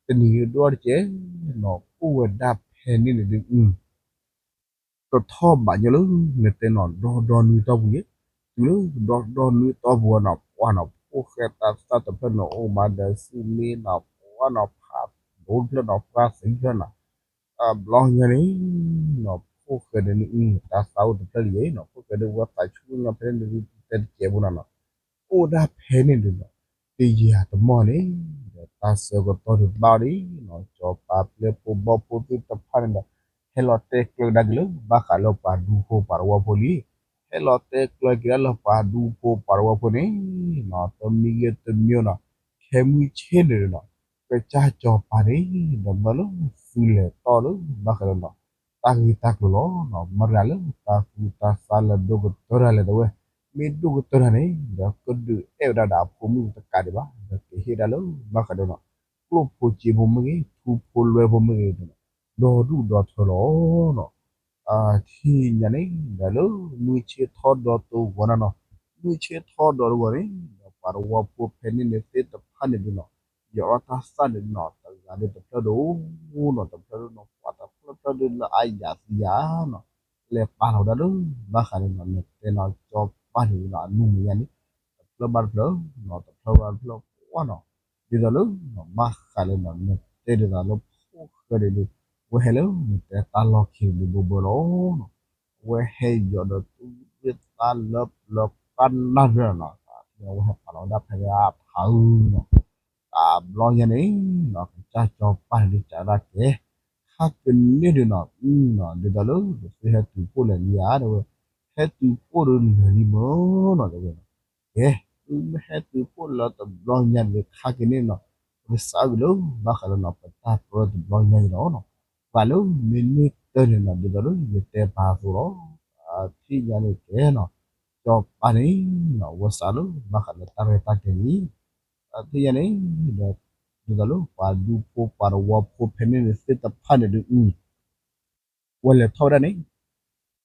ထီၣ်တက့ၢ်နီၤ, တနံၤဂ့ၤဒိၣ်ထီၣ်တက့ၢ်နီၤ အိၣ်ဝဲဒၣ်ဖဲန့ၣ်န့ၣ်ဒုး ကထီၣ်ဘးညီလၢ နတဲနီၤ ဒီဒီနွံတီၢ်ပူၤယဲ, တုၤလၢဒီဒီနွံတီၢ်ပူၤနီၤ ပှၤနီၤ ဖိၣ်ဃဲတၢ်သၣ်တဖျၢၣ်န့ၣ် အိၣ်မးဒီးစုမ့ၢ်နီၤ ပှၤနီၤ ဖးဒိၣ်တဖျၢၣ်နီၤ ပှၤသံတဖျၢၣ်နီၤ, တဘျီညါန့ၣ်နီၤ ဖိၣ်ဃဲန့ၣ် တၢ်သၣ်အိၣ်တဖျၢၣ်လံယဲနီၤ ဖိၣ်ဃဲဒုးဝဲသးဆူညါဖဲန့ၣ် တဲတကဲးဖိနီၤနီၤ အိၣ်ဒၣ်ဖဲန့ၣ်ဒုးနီၤ တယံာ်တမီၢ်န့ၣ် ဒီးတၢ်ဆၢကတီၢ်ဒုးဘၣ်အီၤလံနီၤ စီၤပၤပျဲၢ်ဖိဘီၣ်ဖိသ့ၣ်တဖၣ်န့ၣ်ဒီး ဟဲလီၤတဲကျၢၤကဒါက့ၤလၢ ဘၣ်ဃးလၢပှၤဒူဖိပှၤတဝီဖိလံ, ဟဲလီၤတဲကျၢၤက့ၤဒၣ်လၢပှၤဒူဖိပှၤတဝီဖိန့ၣ်နီၤ တမံၤဂ့ၤတမံၤနီၤ ခဲမုၢ်ဆ့ၣ်န့ၣ်နီၤ ကစၢ်စီၤပၤန့ၣ် ဒီးမၢလၢသုလဲၤတီၢ်လၢ ဘၣ်ဃးလၢနီၤ တၢ်ဂ့ၢ်တၢ်ကျိၤလီၤနီၤ မတၤတဂၤလၢတၢ်သူတၢ်သၣ်လၢဒိၣ်ကတၢၢ်တၢ်လဲၣ်တဲဝဲ, မ့ၢ်ဒိၣ်ကတၢၢ်တၢ်န့ၣ် ဒီးကဒုးအဲၣ်ဝဲဒၣ်ဒီးအဖိမုၣ်တကးဒံးဘၣ် ဒီးကဟ့ၣ်ဒၣ်လၢ ဘၣ်ဃးဒီးနီၤ ကျိၣ်ဖိစ့ဖိမ့ၢ်ဂ့ၤ ထူဖိလွဲဖိမ့ၢ်ဂ့ၤ ဒီဒူၣ်ဒီထၢလီၤနီၤ ထံၣ်ညါန့ၣ် ဒီးလၢမုၢ်ဆ့ၣ်ထီၣ်ဒီးတဂီၤနီၤနီၤ, မုၢ်ဆ့ၣ်ထီၣ်ဒီးတဂီၤန့ၣ် ဒီးပှၤတဝီဖိဖဲန့ၣ်န့ၣ်သ့ၣ်တဖၣ်န့ၣ်ဒုးနီၤ ယီၤထီၣ်တၢ်သၣ်န့ၣ်နီၤ တဂၤန့ၣ်တဖျၢၣ်ဒိၣ်နီၤ တဖျၢၣ်ဒိၣ်နီၤ ပှၤတဖျၢၣ်ဖျၢၣ်ဒုးလၢအယၤသံယၤနီၤ လဲၤပာ်လီၤဝဲဒၣ်လၢ ဘၣ်ဃးန့ၣ်နီၤ နတဲနီၤ စီၤပၤန့ၣ်နီၤ အနူၢ်မံၤညါန့ၣ် တဖျၢၣ်ဘၣ်တဖျၢၣ်နီၤ တဖျၢၣ်ဘၣ်တဖျၢၣ်ကွၢ်နီၤ ဒ်သိးလၢ ဘၣ်ဃးလၢနီၤ နတဲဒ်သိးလၢဖိၣ်ဃဲန့ၣ်ဒုး ဝဲဟဲလၢနတဲတၢ်လီၢ်ခံန့ၣ်ဒုးဘၢဘၢလီၤ အဝဲဟဲယီၤဒီးသူၣ်ဒ့ၣ်သးလၢပျၢၤပှၢ်နၢ်တဖျၢၣ်နီၤ အဝဲဟဲပာ်လီၤဝဲဒၣ်ဖဲလၢအဖးအုနီၤ တဘျီညါန့ၣ်နီၤ ကစၢ်စီၤပၤန့ၣ်ဒုးစံးဝဲဒၣ်ကဲ ခါကန့ၣ်ဒုးနီၤ ဒ်သိးလၢ သုဟဲတုၤဖှိၣ်လဲၤလံဧါ တဲဝဲ ဟဲတုၤဖှိၣ်ဒီးလဲၤလံမ့ၢ်နီၤ တဲဝဲ ကဲ သုမ့ၢ်ဟဲတုၤဖှိၣ်လၢတဘျီညါန့ၣ် ခါကန့ၣ်နီၤ ပကစးအုၣ်က့ၤလၢ ဘၣ်ဃးလၢနီၤ ပတၢ်ပြၢတဘျီညါန့ၣ်လီၤနီၤ ပှၤလၢမ့ၢ်န့ၢ်တၢ်န့ၣ်နီၤ ဒ်သိးလၢယတဲပာ်အသိးလီၤ ထံၣ်ညါန့ၣ်ကဲနီၤ စီၤပၤန့ၣ်နီၤ ဝဲစးလၢ ဘၣ်ဃးလၢတၢ်ရဲၣ်တၢ်ကျဲၤန့ၣ် ထံၣ်ညါန့ၣ်ဒီး ဒ်သိးလၢပှၤဒူဖိပှၤတဝီဖိဖဲန့ၣ်န့ၣ်သ့ၣ်တဖၣ်န့ၣ်ဒုး ဝဲလဲၤထီၣ်ဝဲဒၣ်န့ၣ်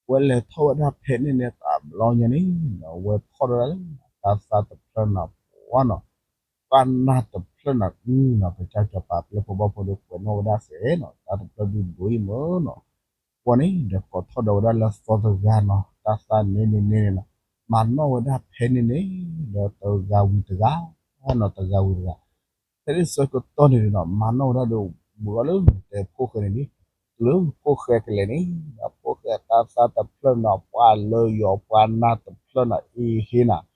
ဝဲလဲၤထီၣ်ဝဲဒၣ်ဖဲန့ၣ်န့ၣ် တဘျီညါန့ၣ်နီၤ ဝဲဖီၣ်ဒၣ်လၢ တၢ်သၣ်တဖျၢၣ်နီၤ ပှၤနီၤ ပှၢ်နၢ်တဖျၢၣ်နီၤ အုနီၤ ကစၢ်စီၤပၤပျဲၢ်ဖိဘီၣ်ဖိဒီးကွဲးနီၣ်ဝဲဒၣ်စဲးနီၤ တၢ်တဖျၢၣ်ဒုးဒိၣ်အံၤမ့ၢ်နီၤ ပှၤန့ၣ် ဒီးကိးထီၣ်ဒီးဝဲဒၣ်လၢသီတဂၤနီၤ တၢ်သၣ်န့ၣ်န့ၣ်န့ၣ်နီၤ မၤနီၣ်ဝဲဒၣ်ဖဲန့ၣ်န့ၣ် ဒီးတဂၤဝံၤတဂၤနီၤ တဂၤဝံၤတဂၤ ဖဲန့ၣ်ဆၢကတီၢ်န့ၣ်နီၤ မၤနီၣ်ဝဲဒၣ်ဒီး ဘူးထီၣ်လၢတဲဖိၣ်ဃဲန့ၣ်လံ တုၤလၢဖိၣ်ဃဲကလဲၤန့ၣ် ဒီးဖိၣ်ဃဲတၢ်သၣ်တဖျၢၣ်နီၤ ပှၤလၢယီၤပှၤနၢ်တဖျၢၣ်နီၤ အ့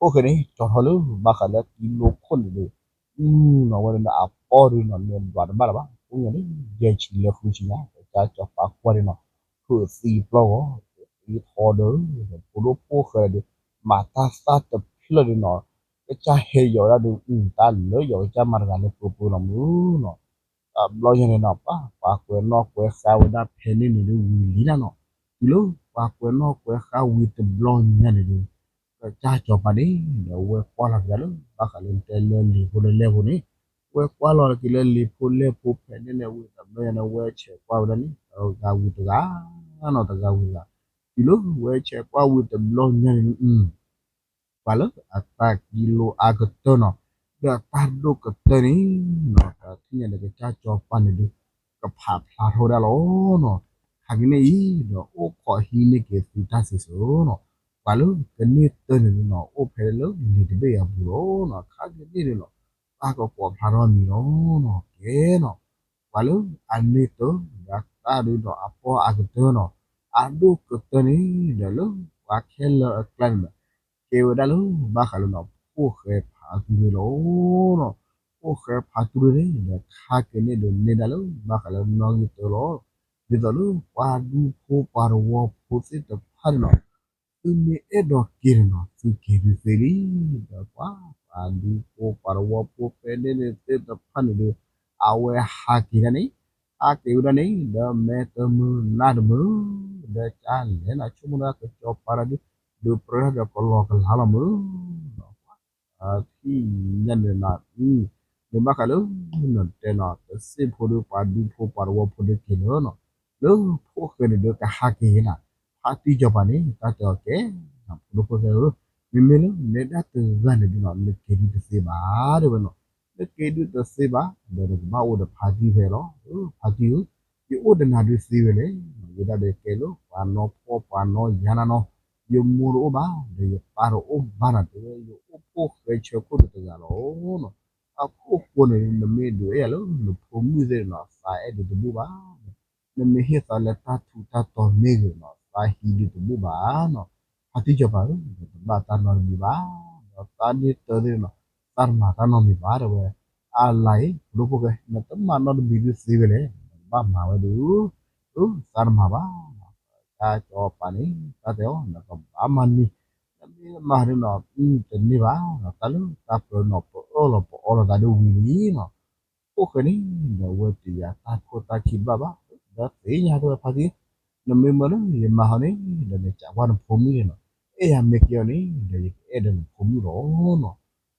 ဟ့နီၤ ဖိၣ်ဃဲန့ၣ် ကၠီထီၣ်လၢ ဘၣ်ဃးလၢတံၤလိခိၣ်န့ၣ်ဒီး နီၤ ဝဲဒၣ်အပီၢ်ဒုးနီၤ မ့ၢ်ဒွးတဘၣ်လၢၤဘၣ် ကိးညါန့ၣ် ယဲၢ်ဆံလၢဃုဆံညါ ကစၢ်စီၤပၤကွၢ်န့ၣ်နီၤ ဃု ပၢၢ်သံပျီဂီၤ, သံထီဒီး ဖိဒိၣ်ဖိၣ်ဃဲဒီး မၤတၢ်သၣ်တဖျၢၣ်ဒီးနီၤ, ကစၢ်ဟဲယီၤဝဲဒၣ်ဒီး တၢ်လၢယီၤကစၢ်မၤတဂၤလၢပၢပၢလီၤမုၢ်နီၤ. တဘျီညါန့ၣ်နီၤ ပှၤ ပှၤကွဲးနီၣ်ကွဲးဃါဝဲဒၣ်ဖဲန့ၣ်န့ၣ်ဒုးဝံၤလံနၤနီၤ. တုၤလၢပှၤကွဲးနီၣ်ကွဲးဃါဝံၤတဘျီညါန့ၣ်ဒုး ကစၢ်စီၤပၤန့ၣ်ဒီး ဝဲကွၢ်လီၤက့ၤလၢ ဘၣ်ဃးလၢတဲလၢလံာ်ဖိလၢလဲၢ်ဖိန့ၣ်, ဝဲကွၢ်လီၤက့ၤလၢလံာ်ဖိလဲၢ်ဖိဖဲန့ၣ်န့ၣ် ဝံၤတဘျီညါန့ၣ် ဝဲဆဲးကွၢ်ဝဲဒၣ်န့ၣ် တဂၤဝံၤတဂၤနီၤ တဂၤဝံၤတဂၤ, တုၤလၢဝဲဆဲးကွၢ်ဝံၤတဘျီညါန့ၣ် ပှၤလၢအတၢ်ကံလိအါကတၢၢ်နီၤ, ဒီးတၢ်ဒိၣ်ကတၢၢ်န့ၣ်နီၤ တထံၣ်ညါဒီးကစၢ်စီၤပၤန့ၣ်ဒုး ကဖးဖျါထီၣ်ဝဲဒၣ်လီၤနီၤ. ခါက့ၤန့ၣ်အံၤဒီး အိၣ်ခိးဟံးန့ၢ်က့ၤသုတၢ်စံၣ်စိၤနီၤ, ပှၤလၢကန့ၢ်တၢ်န့ၣ်ဒုးနီၤ အိၣ်ဖဲလၢလံာ်တဘ့ၣ်အပူၤလီၤနီၤ. ခါက့ၤန့ၣ်ဒုးနီၤ တၢ်ကကိးဖျါထီၣ်မံၤလီၤနီၤ. ကဲနီၤ ပှၤလၢအန့ၢ်တၢ်ဒီးတၢ်ဒုးနီၤ အပီၢ်အကတၢၢ်နီၤ အဒိၣ်ကတၢၢ်န့ၣ်ဒီး လၢပှၤခဲလၢာ်အကျါန့ၣ်ဒီး ကဲဝဲဒၣ်လၢ ဘၣ်ဃးလၢနီၤ ဖိၣ်ဃဲဖးတူရ့လီၤနီၤ. ဖိၣ်ဃဲဖးတူရ့န့ၣ်ဒီး ခါက့ၤန့ၣ်ဒီး န့ၢ်ဒၣ်လၢ ဘၣ်ဃးလၢနီၣ်ဂံၢ်တၢလီၤ. ဒ်သိးလၢပှၤဒူဖိပှၤတဝီဖိသ့ၣ်တဖၣ်န့ၣ်နီၤ သုမ့ၢ်အဲၣ်ဒိးက့ၤန့ၣ်နီၤ သုက့ၤဒုးသ့လံ. ဒီးပှၤ ပှၤဒူဖိပှၤတဝီဖိဖဲန့ၣ်န့ၣ်သ့ၣ်တဖၣ်န့ၣ်ဒီး အဝဲဟးက့ၤဒၣ်န့ၣ်, ဟးက့ၤဝဲဒၣ်န့ၣ် ဒီးမဲာ်တမုာ်နါတမုာ်, ဒီးကလဲၤနၤ ဆိကမိၣ်ဒၣ်ကစီၤပၤတၢ်ဒုး ဒုးပြၢတၢ်ဒီးကလီကလီလီၤမုၢ် ထံၣ်ညါန့ၣ်နၤ, မ့ၢ်ဘၣ်ဃးလၢ နတဲနီၤ တစ့ၢ်ဖိဒီးပှၤဒူဖိပှၤတဝီဖိဒုးက့ၤလၢနီၤ, လၢဖိၣ်ဃဲန့ၣ်ဒီးကဟးက့ၤနၤ, ဖါတံၢ်စီၤပၤန့ၣ် တၢ်တဲအီၤကဲ ဖိဒိၣ်ဖိၣ်ဃဲဧၢ, မ့မ့ၢ်လၢနဲဒၣ်တဂၤန့ၣ်ဒုးနီၤ နက့ၤဒုးတသ့ဘၣ် တဲဝဲနီၤ, နက့ၤဒုးတသ့ဘၣ် ဒီးနကဘၣ်အိၣ်ဒီးဖါတံၢ်ဖဲလီၤ, ဖါတံၢ်ဧၢ, ယအိၣ်ဒီးနၤဒုးသ့ဝဲလဲၣ်, ယဲဒၣ်ဒီးကဲလၢပှၤနီၢ်ဖှီၣ်ပှၤနီၢ်ယာ်နၤနီၤ, ယမိၢ်တအိၣ်ဘၣ် ဒီးယပၢ်တအိၣ်ဘၣ်နၤ တဲဝဲ ယအိၣ်ဖိၣ်ဃဲဆၢခိၣ်ဒီးတဂၤလီၤနီၤ, အခိၣ်ဃိန့ၣ် နမ့ၢ်ဒုးအဲၣ်ယၤလၢနဖိမုၣ်သ့ၣ်နီၤ သးအဲၣ်ဒုးတဘူၣ်ဘၣ်, နမ့ၢ်ဟ့ၣ်သးလၢတၢ်ထူးတၢ်တီၤမ့ၢ်ဂ့ၤနီၤ သးဟံးဒုးတဘူၣ်ဘၣ်နီၤ, ဖါတံၢ်စီၤပၤဧၢ, နတဘၣ်တၢ်နီတမံၤဘၣ်, ဒီးသးန့ၢ်တၢ်သ့ၣ်နီၤ သးတမၤတၢ်နီတမံၤဘၣ် တဲဝဲ, အါလါအံၤ ဖိဒိၣ်ဖိၣ်ဃဲ နတမၤနီတမံၤဒုးသ့ဝဲလဲၣ်, နဘၣ်မၤဝဲဒုး, သးတမၤဘၣ် တၢ်စီၤပၤန့ၣ် တၢ်တဲအီၤ နကဘၣ်မၤန့ၢ်, နမ့ၢ်မၤဒုးနီၤ တန့ၢ်ဘၣ်, တၢ်လၢတၢ်ပြၢနီၤ ပအၢၣ်လီၤပအီလီၤသးဒ်ဝံၤလံနီၤ, ဖိၣ်ဃဲန့ၣ်ဒီး ဝဲတယၤတၢ်ခိၣ်တၢ်ခံတဘၣ်ဘၣ်, ဒီးသ့ၣ်ညါတဲဝဲဖါတံၢ်, နမ့ၢ်မၢလၢယမၤဟီန့ၣ် ဒီးနကးကွၢ်နဖိမုၣ်န့ၣ်နီၤ, အဲၣ်ယၤမ့ၢ်ကဲအီၤန့ၣ် ဒီးယကအဲၣ်ဒီးနဖိမုၣ်လီၤနီၤ,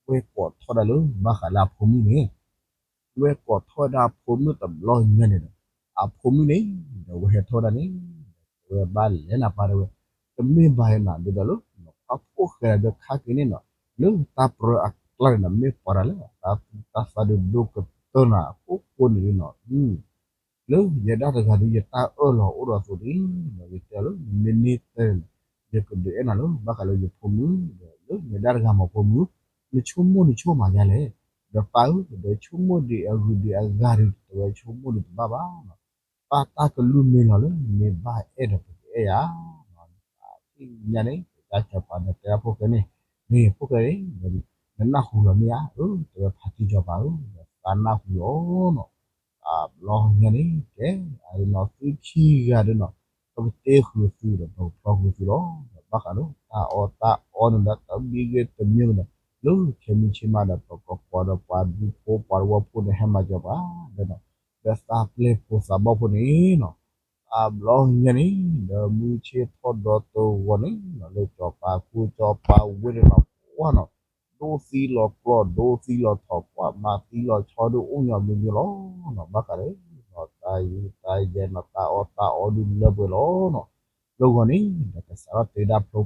ဝဲကိးထီၣ်ဒၣ်လၢဘၣ်ဃးလၢအဖိမုၣ်န့ၣ် ဝဲကိးထီၣ်ဝဲဒၣ်အဖိမုၣ်တဘျီညါန့ၣ်ဒီး အဖိမုၣ်န့ၣ်ဒီး ဝဲဟဲထီၣ်ဝဲဒၣ်န့ၣ် ဝဲဘၣ်လဲၤနၤပၢ်တဲဝဲ, တမ့ၢ်ဘၣ်နၤ ဒ်သိးလၢ ပှၤဖိၣ်ဃဲဒီးခါက့ၤန့ၣ်နီၤ လၢတၢ်ပြၢအကျါန့ၣ်ဒီး မ့ၢ်ပှၤတၢ်လၢတၢ်သူတၢ်သးဒုးဒိၣ်ကတၢၢ်နၤ အခိၣ်ဃိန့ၣ်နီၤ လၢယဲဒၣ်တဂၤဒီး ယတၢ်အၢၣ်လီၤအိၣ်ဒီးအသိးန့ၣ် ယတဲလၢ နမ့ၢ်န့ၢ်တၢ်န့ၣ် ယကဒုးအဲၣ်နၤလၢ ဘၣ်ဃးလၢယဖိမုၣ်ဒီး လၢယဲဒၣ်တဂၤမ့ၢ်ဖိမုၣ်, နဆိကမိၣ်နဆိကမးယါလဲၣ်, ဒီးပၢ်ဧၢ, ဒီးဆိကမိၣ်ဒံးအဂုၤဒံးအဂၤဒီး တဝဲဆိကမိၣ်ဒံးတဘၣ်ဘၣ်နီၤ, ပၢ်တၢ်ကလုၢ်မ့ၢ်လီၤလၢ နမ့ၢ်ဘၣ်အဲၣ်ဒီးပကအဲၣ်ယၤ သ့ၣ်ညါန့ၣ် ကစၢ်စီၤပၤဒီးတဲဒၣ်ဖိၣ်ဃဲန့ၣ်, မ့ၢ်ဖိၣ်ဃဲန့ၣ် နနၢ်ဟူလီၤမ့ၢ်ဧါ, အၢ တဲဝဲဖါတံၢ်စီၤပၤဧၢ, ဒီးသးနၢ်ဟူလီၤနီၤ, တဘျီညါန့ၣ် ကဲ အဒုးနီၤ သုခံဂၤဒုးနီၤ, ပကတ့ဃုာ်သုဒီး ပကဖျီဃုာ်သုလီၤ, ဒီးဘၣ်ဃးဒီး တၢ်အီၣ်တၢ်အီန့ၣ်ဒီး တမံၤဂ့ၤတမံၤဂ့ၤဒီး လၢခဲမုၢ်ဆ့ၣ်မးဒီး ပကကိးဒီးပှၤဒူဖိပှၤတဝီဖိန့ၣ် ဟဲမၤစၢၤပှၤဒီးနီၤ, ဒီးသးပျဲၢ်ဖိသးဘီၣ်ဖိန့ၣ်နီၤ တဘျီညါန့ၣ် ဒီးမုၢ်ဆ့ၣ်ထီၣ်ဒီးတဂီၤန့ၣ်နီၤ လၢစီၤပၤကူစီၤပၤဝ့ၢ်န့ၣ်နီၤ ကွၢ်နီၤ ဒိသံလီၤကျီၢ် ဒိသံလီၤထီၣ် ကွၢ်မၤသံလီၤဆီဒုးအိၣ်ညီမံၤမံၤလီၤနီၤ ဘၣ်ဃးဒီး တၢ်ယူးတၢ်ယဲၢ်နီၤ တၢ်အီၣ်တၢ်အီဒုးလၢပှဲၤလီၤနီၤ လၢဂီၤန့ၣ် ဒီးကစးထီၣ်တဲဒၣ်ဖျိ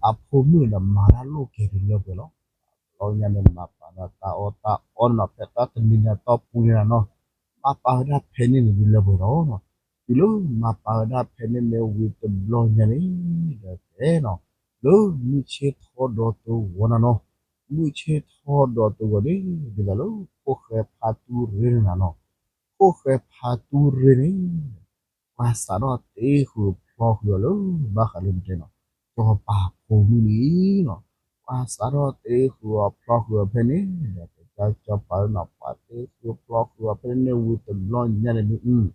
အဖိမုၣ်န့ၣ်ဒီး မၤတၢ်လိၣ်က့ၤဒုးလၢပှဲၤလီၤ တဘျီညါန့ၣ် မၤပာ်ဒီးတၢ်အီၣ်တၢ်အီန့ၣ်နီၤ ဖဲတၢ်တနံၤန့ၣ်အတီၢ်ပူၤန့ၣ်နီၤ မၤပာ်ဝဲဒၣ်ဖဲန့ၣ်န့ၣ်ဒုးလၢပှဲၤလီၤနီၤ တုၤလၢမၤပာ်ဝဲဒၣ်ဖဲန့ၣ်န့ၣ်ဝံၤတဘျီညါန့ၣ် ဒီးတဲနီၤ လၢမုၢ်ဆ့ၣ်ထီၣ်ဒီးတဂီၤနၤနီၤ မုၢ်ဆ့ၣ်ထီၣ်ဒီးတဂီၤန့ၣ် ဒ်သိးလၢဖိၣ်ဃဲဖါတူရ့န့ၣ်နၤနီၤ ဖိၣ်ဃဲဖါတူရ့န့ၣ် ပှၤစးထီၣ်တ့ဃုာ်ဖျီဃုာ်အီၤလၢ ဘၣ်ဃးလၢမ့ၢ်တဲနီၤ စီၤပၤဖိမုၣ်န့ၣ်နီၤ ပှၤစးထီၣ်တ့ဃုာ်အီၤဖျီဃုာ်အီၤဖဲန့ၣ် ဒီးကစၢ်စီၤပၤနီၤ ပှၤတ့ဃုာ်ဖျီဃုာ်အီၤဖဲန့ၣ်န့ၣ်ဝံၤတဘျီညါန့ၣ်ဒုး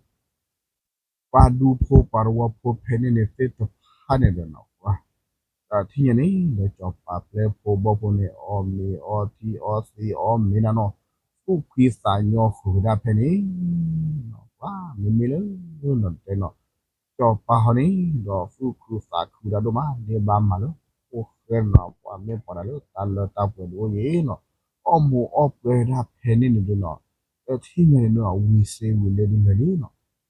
ပှၤဒူဖိပှၤတဝီဖိဖဲန့ၣ်န့ၣ်သ့ၣ်တဖၣ်န့ၣ်ဒီးနီၤ ပှၤ တၢ်ထံၣ်ညါန့ၣ် ဒီးစီၤပၤပျဲဖိဘီဖိန့ၣ် အီၣ်မ့ၤအီထံအီသံးအီမ့ၤနၤနီၤ သူၣ်ဖှံသးညီဃုာ်ဝဲဒၣ်ဖဲန့ၣ် ပှၤမ့မ့ၢ်လၢနီၤတဲနီၤ စီၤပၤဟီန့ၣ် ဒီးသူၣ်ခုသးခုဒိၣ်မး ဒ်ဘၣ်မၤလၢဖိၣ်ဃဲနီၤ ပှၤမ့ၢ်ပှၤဒၣ်လၢတၢ်လၢတၢ်ပှဲၤဒိၣ်အံၤနီၤ အီၣ်မူးအီၣ်ပှဲၤဝဲဒၣ်ဖဲန့ၣ်န့ၣ်ဒုးနီၤ တၢ်ထံၣ်ညါန့ၣ်နီၤ ဝံၤစ့ဝံၤလ့ဒ်လဲၣ်န့ၣ်နီၤ တုၤ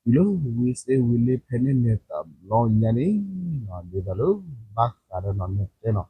လၢဝံၤစ့ဝံၤလ့ဖဲန့ၣ်န့ၣ်တဘျီညါန့ၣ်နီၤ ဒ်သိးလၢဘၣ်ဃးဒီးနီၤ နတဲနီၤ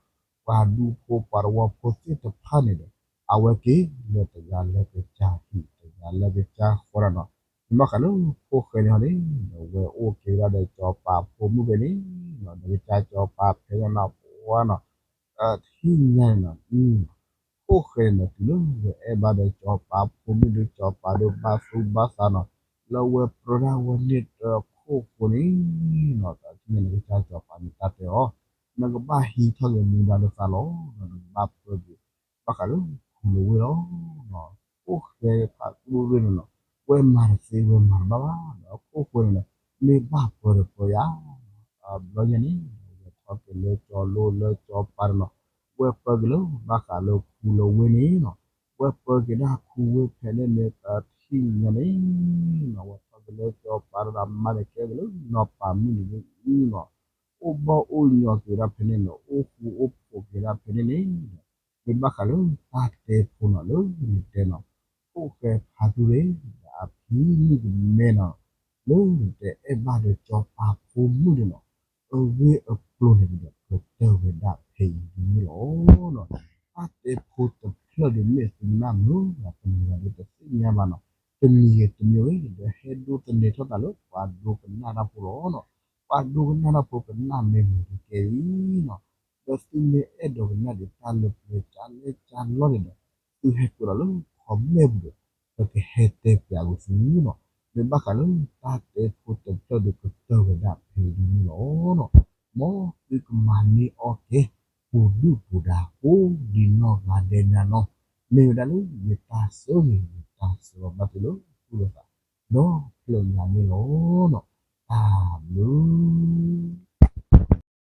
ပှၤဒူဖိပှၤတဝီဖိသ့ၣ်တဖၣ်န့ၣ်ဒီး အဝဲက့ၤလၢတဂၤလၢကစၢ်ဟံၣ် တဂၤလၢကစၢ်ဃီဒီးနီၤ မ့ၢ်ဘၣ်ဃးလၢဖိၣ်ဃဲန့ၣ်ဟီန့ၣ် ဒီးဝဲအိၣ်က့ၤဝဲဒၣ်ဒီးစီၤပၤဖိမုၣ်ဖဲန့ၣ်နီၤ ဒီးကစၢ်စီၤပၤဖဲန့ၣ်နီၤ ပှၤနီၤ တၢ်ထံၣ်ညါန့ၣ်နီၤ ဖိၣ်ဃဲန့ၣ်နီၤ တုၤလၢဝဲအဲၣ်ဘၣ်ဒီးစီၤပၤဖိမုၣ်ဒီးစီၤပၤဒီးဘၣ်သူၣ်ဘၣ်သးနီၤ လၢဝဲပြၢဒၣ်ဝဲန့ၣ်တခိၣ်ဃိန့ၣ်နီၤ တၢ်ထံၣ်ညါန့ၣ် ကစၢ်စီၤပၤန့ၣ်တၢ်တဲအီၤ နကဘၣ်ဟံးထီၣ်က့ၤမူဒါလၢသးလီၤ နကဘၣ်ပၢက့ၤ ဘၣ်ဃးလၢခူလဝ့ၢ်လီၤ ဖိၣ်ဃဲဖးကျူရ့ၣ်န့ၣ်နီၤ ဝဲမၤတသ့ဝဲမၤတဘၣ်ဘၣ်ဒီးခိၣ်ဃိန့ၣ်နီၤ မ့ၢ်ဘၣ်ပၢဒီးပၢယၤ တဘျီညါန့ၣ် ဝဲထီၣ်က့ၤလၢစီၤလိလၢစီၤပၤန့ၣ်နီၤ ဝဲပၢက့ၤလၢဘၣ်ဃးလၢခူလဝ့ၢ်န့ၣ်နီၤ ဝဲပၢက့ၤဒၣ်ခူဝ့ၢ်ဖဲန့ၣ်န့ၣ်တၢ်ထံၣ်ညါန့ၣ်နီၤ ဝဲထီၣ်က့ၤလၢစီၤပၤဒီးမၤန့ၢ်ကဲက့ၤလၢနီၢ်ပၤမုၣ်န့ၣ်န့ၣ်နီၤ အိၣ်ဘီၣ်အိၣ်ညီက့ၤဝဲဒၣ်ဖဲန့ၣ်နီၤ အိၣ်ဃူအိၣ်ဖိးက့ၤဒၣ်ဖဲန့ၣ်န့ၣ် မ့ၢ်ဘၣ်ဃးလၢတၢ်တဲဖိနီၤ လၢနတဲနီၤ ဖိၣ်ဃဲဖးဒိၣ်ရ့ၣ် ဒီးအဖံမုၣ်ကမဲနီၤ လၢနတဲအဲၣ်ဘၣ်ဒီးစီၤပၤဖိမုၣ်န့ၣ်နီၤ အဂ့ၢ်အကျိၤန့ၣ်ဒီး ကတၢၢ်ဝဲဒၣ်ဖဲအံၤဒ်န့ၣ်လီၤ. တၢ်တဲဖိတဖျၢၣ်ဒီးမ့ၢ်သုနၢ်မုာ် တမုာ်ဘၣ်ဒီးတသ့ၣ်ညါဘၣ်နီၤ တမံၤဂ့ၤတမံၤဂ့ၤ ဒီးဟဲဒိကနၣ်ထီၣ်သးလၢပှၤဒိကနၣ်တၢ်ဖိလီၤနီၤ ပှၤဒိကနၣ်တၢ်ဖိကနၣ်မ့ၢ်မုာ်တကဲအံၤနီၤ ဒီးသုမ့ၢ်အဲၣ်ဒိးကနၣ်ဒံးတၢ်လၢပျၢၤကလဲၣ်ကလီန့ၣ်ဒီး သုဟဲကွဲးလီၤလၢ comment ပူၤဒီး ပကဟဲတဲပျးက့ၤသုနီၤ မ့ၢ်ဘၣ်ဃးလၢတၢ်တဲဖိတဖျၢၣ်ဒီးကတၢၢ်ဝဲဒၣ်ဖဲအံၤဒ်န့ၣ်လီၤနီၤ မ်သုကမၤန့ၢ်အီၣ်က့ၤ ပူၤဒုၣ်ပူၤဒါ ကိးဒံနီၢ်ဂၤဒဲးနၤနီၤ မ့ၢ်ဝဲဒၣ်လၢယတၢ်ဆၢဂ့ၤ ယတၢ်ဆၢဂ့ၤဘၣ်သုလၢသူၣ်လၢသး ဒီဖျၢၣ်ညါန့ၣ်လီၤနီၤ တၢ်ဘျုး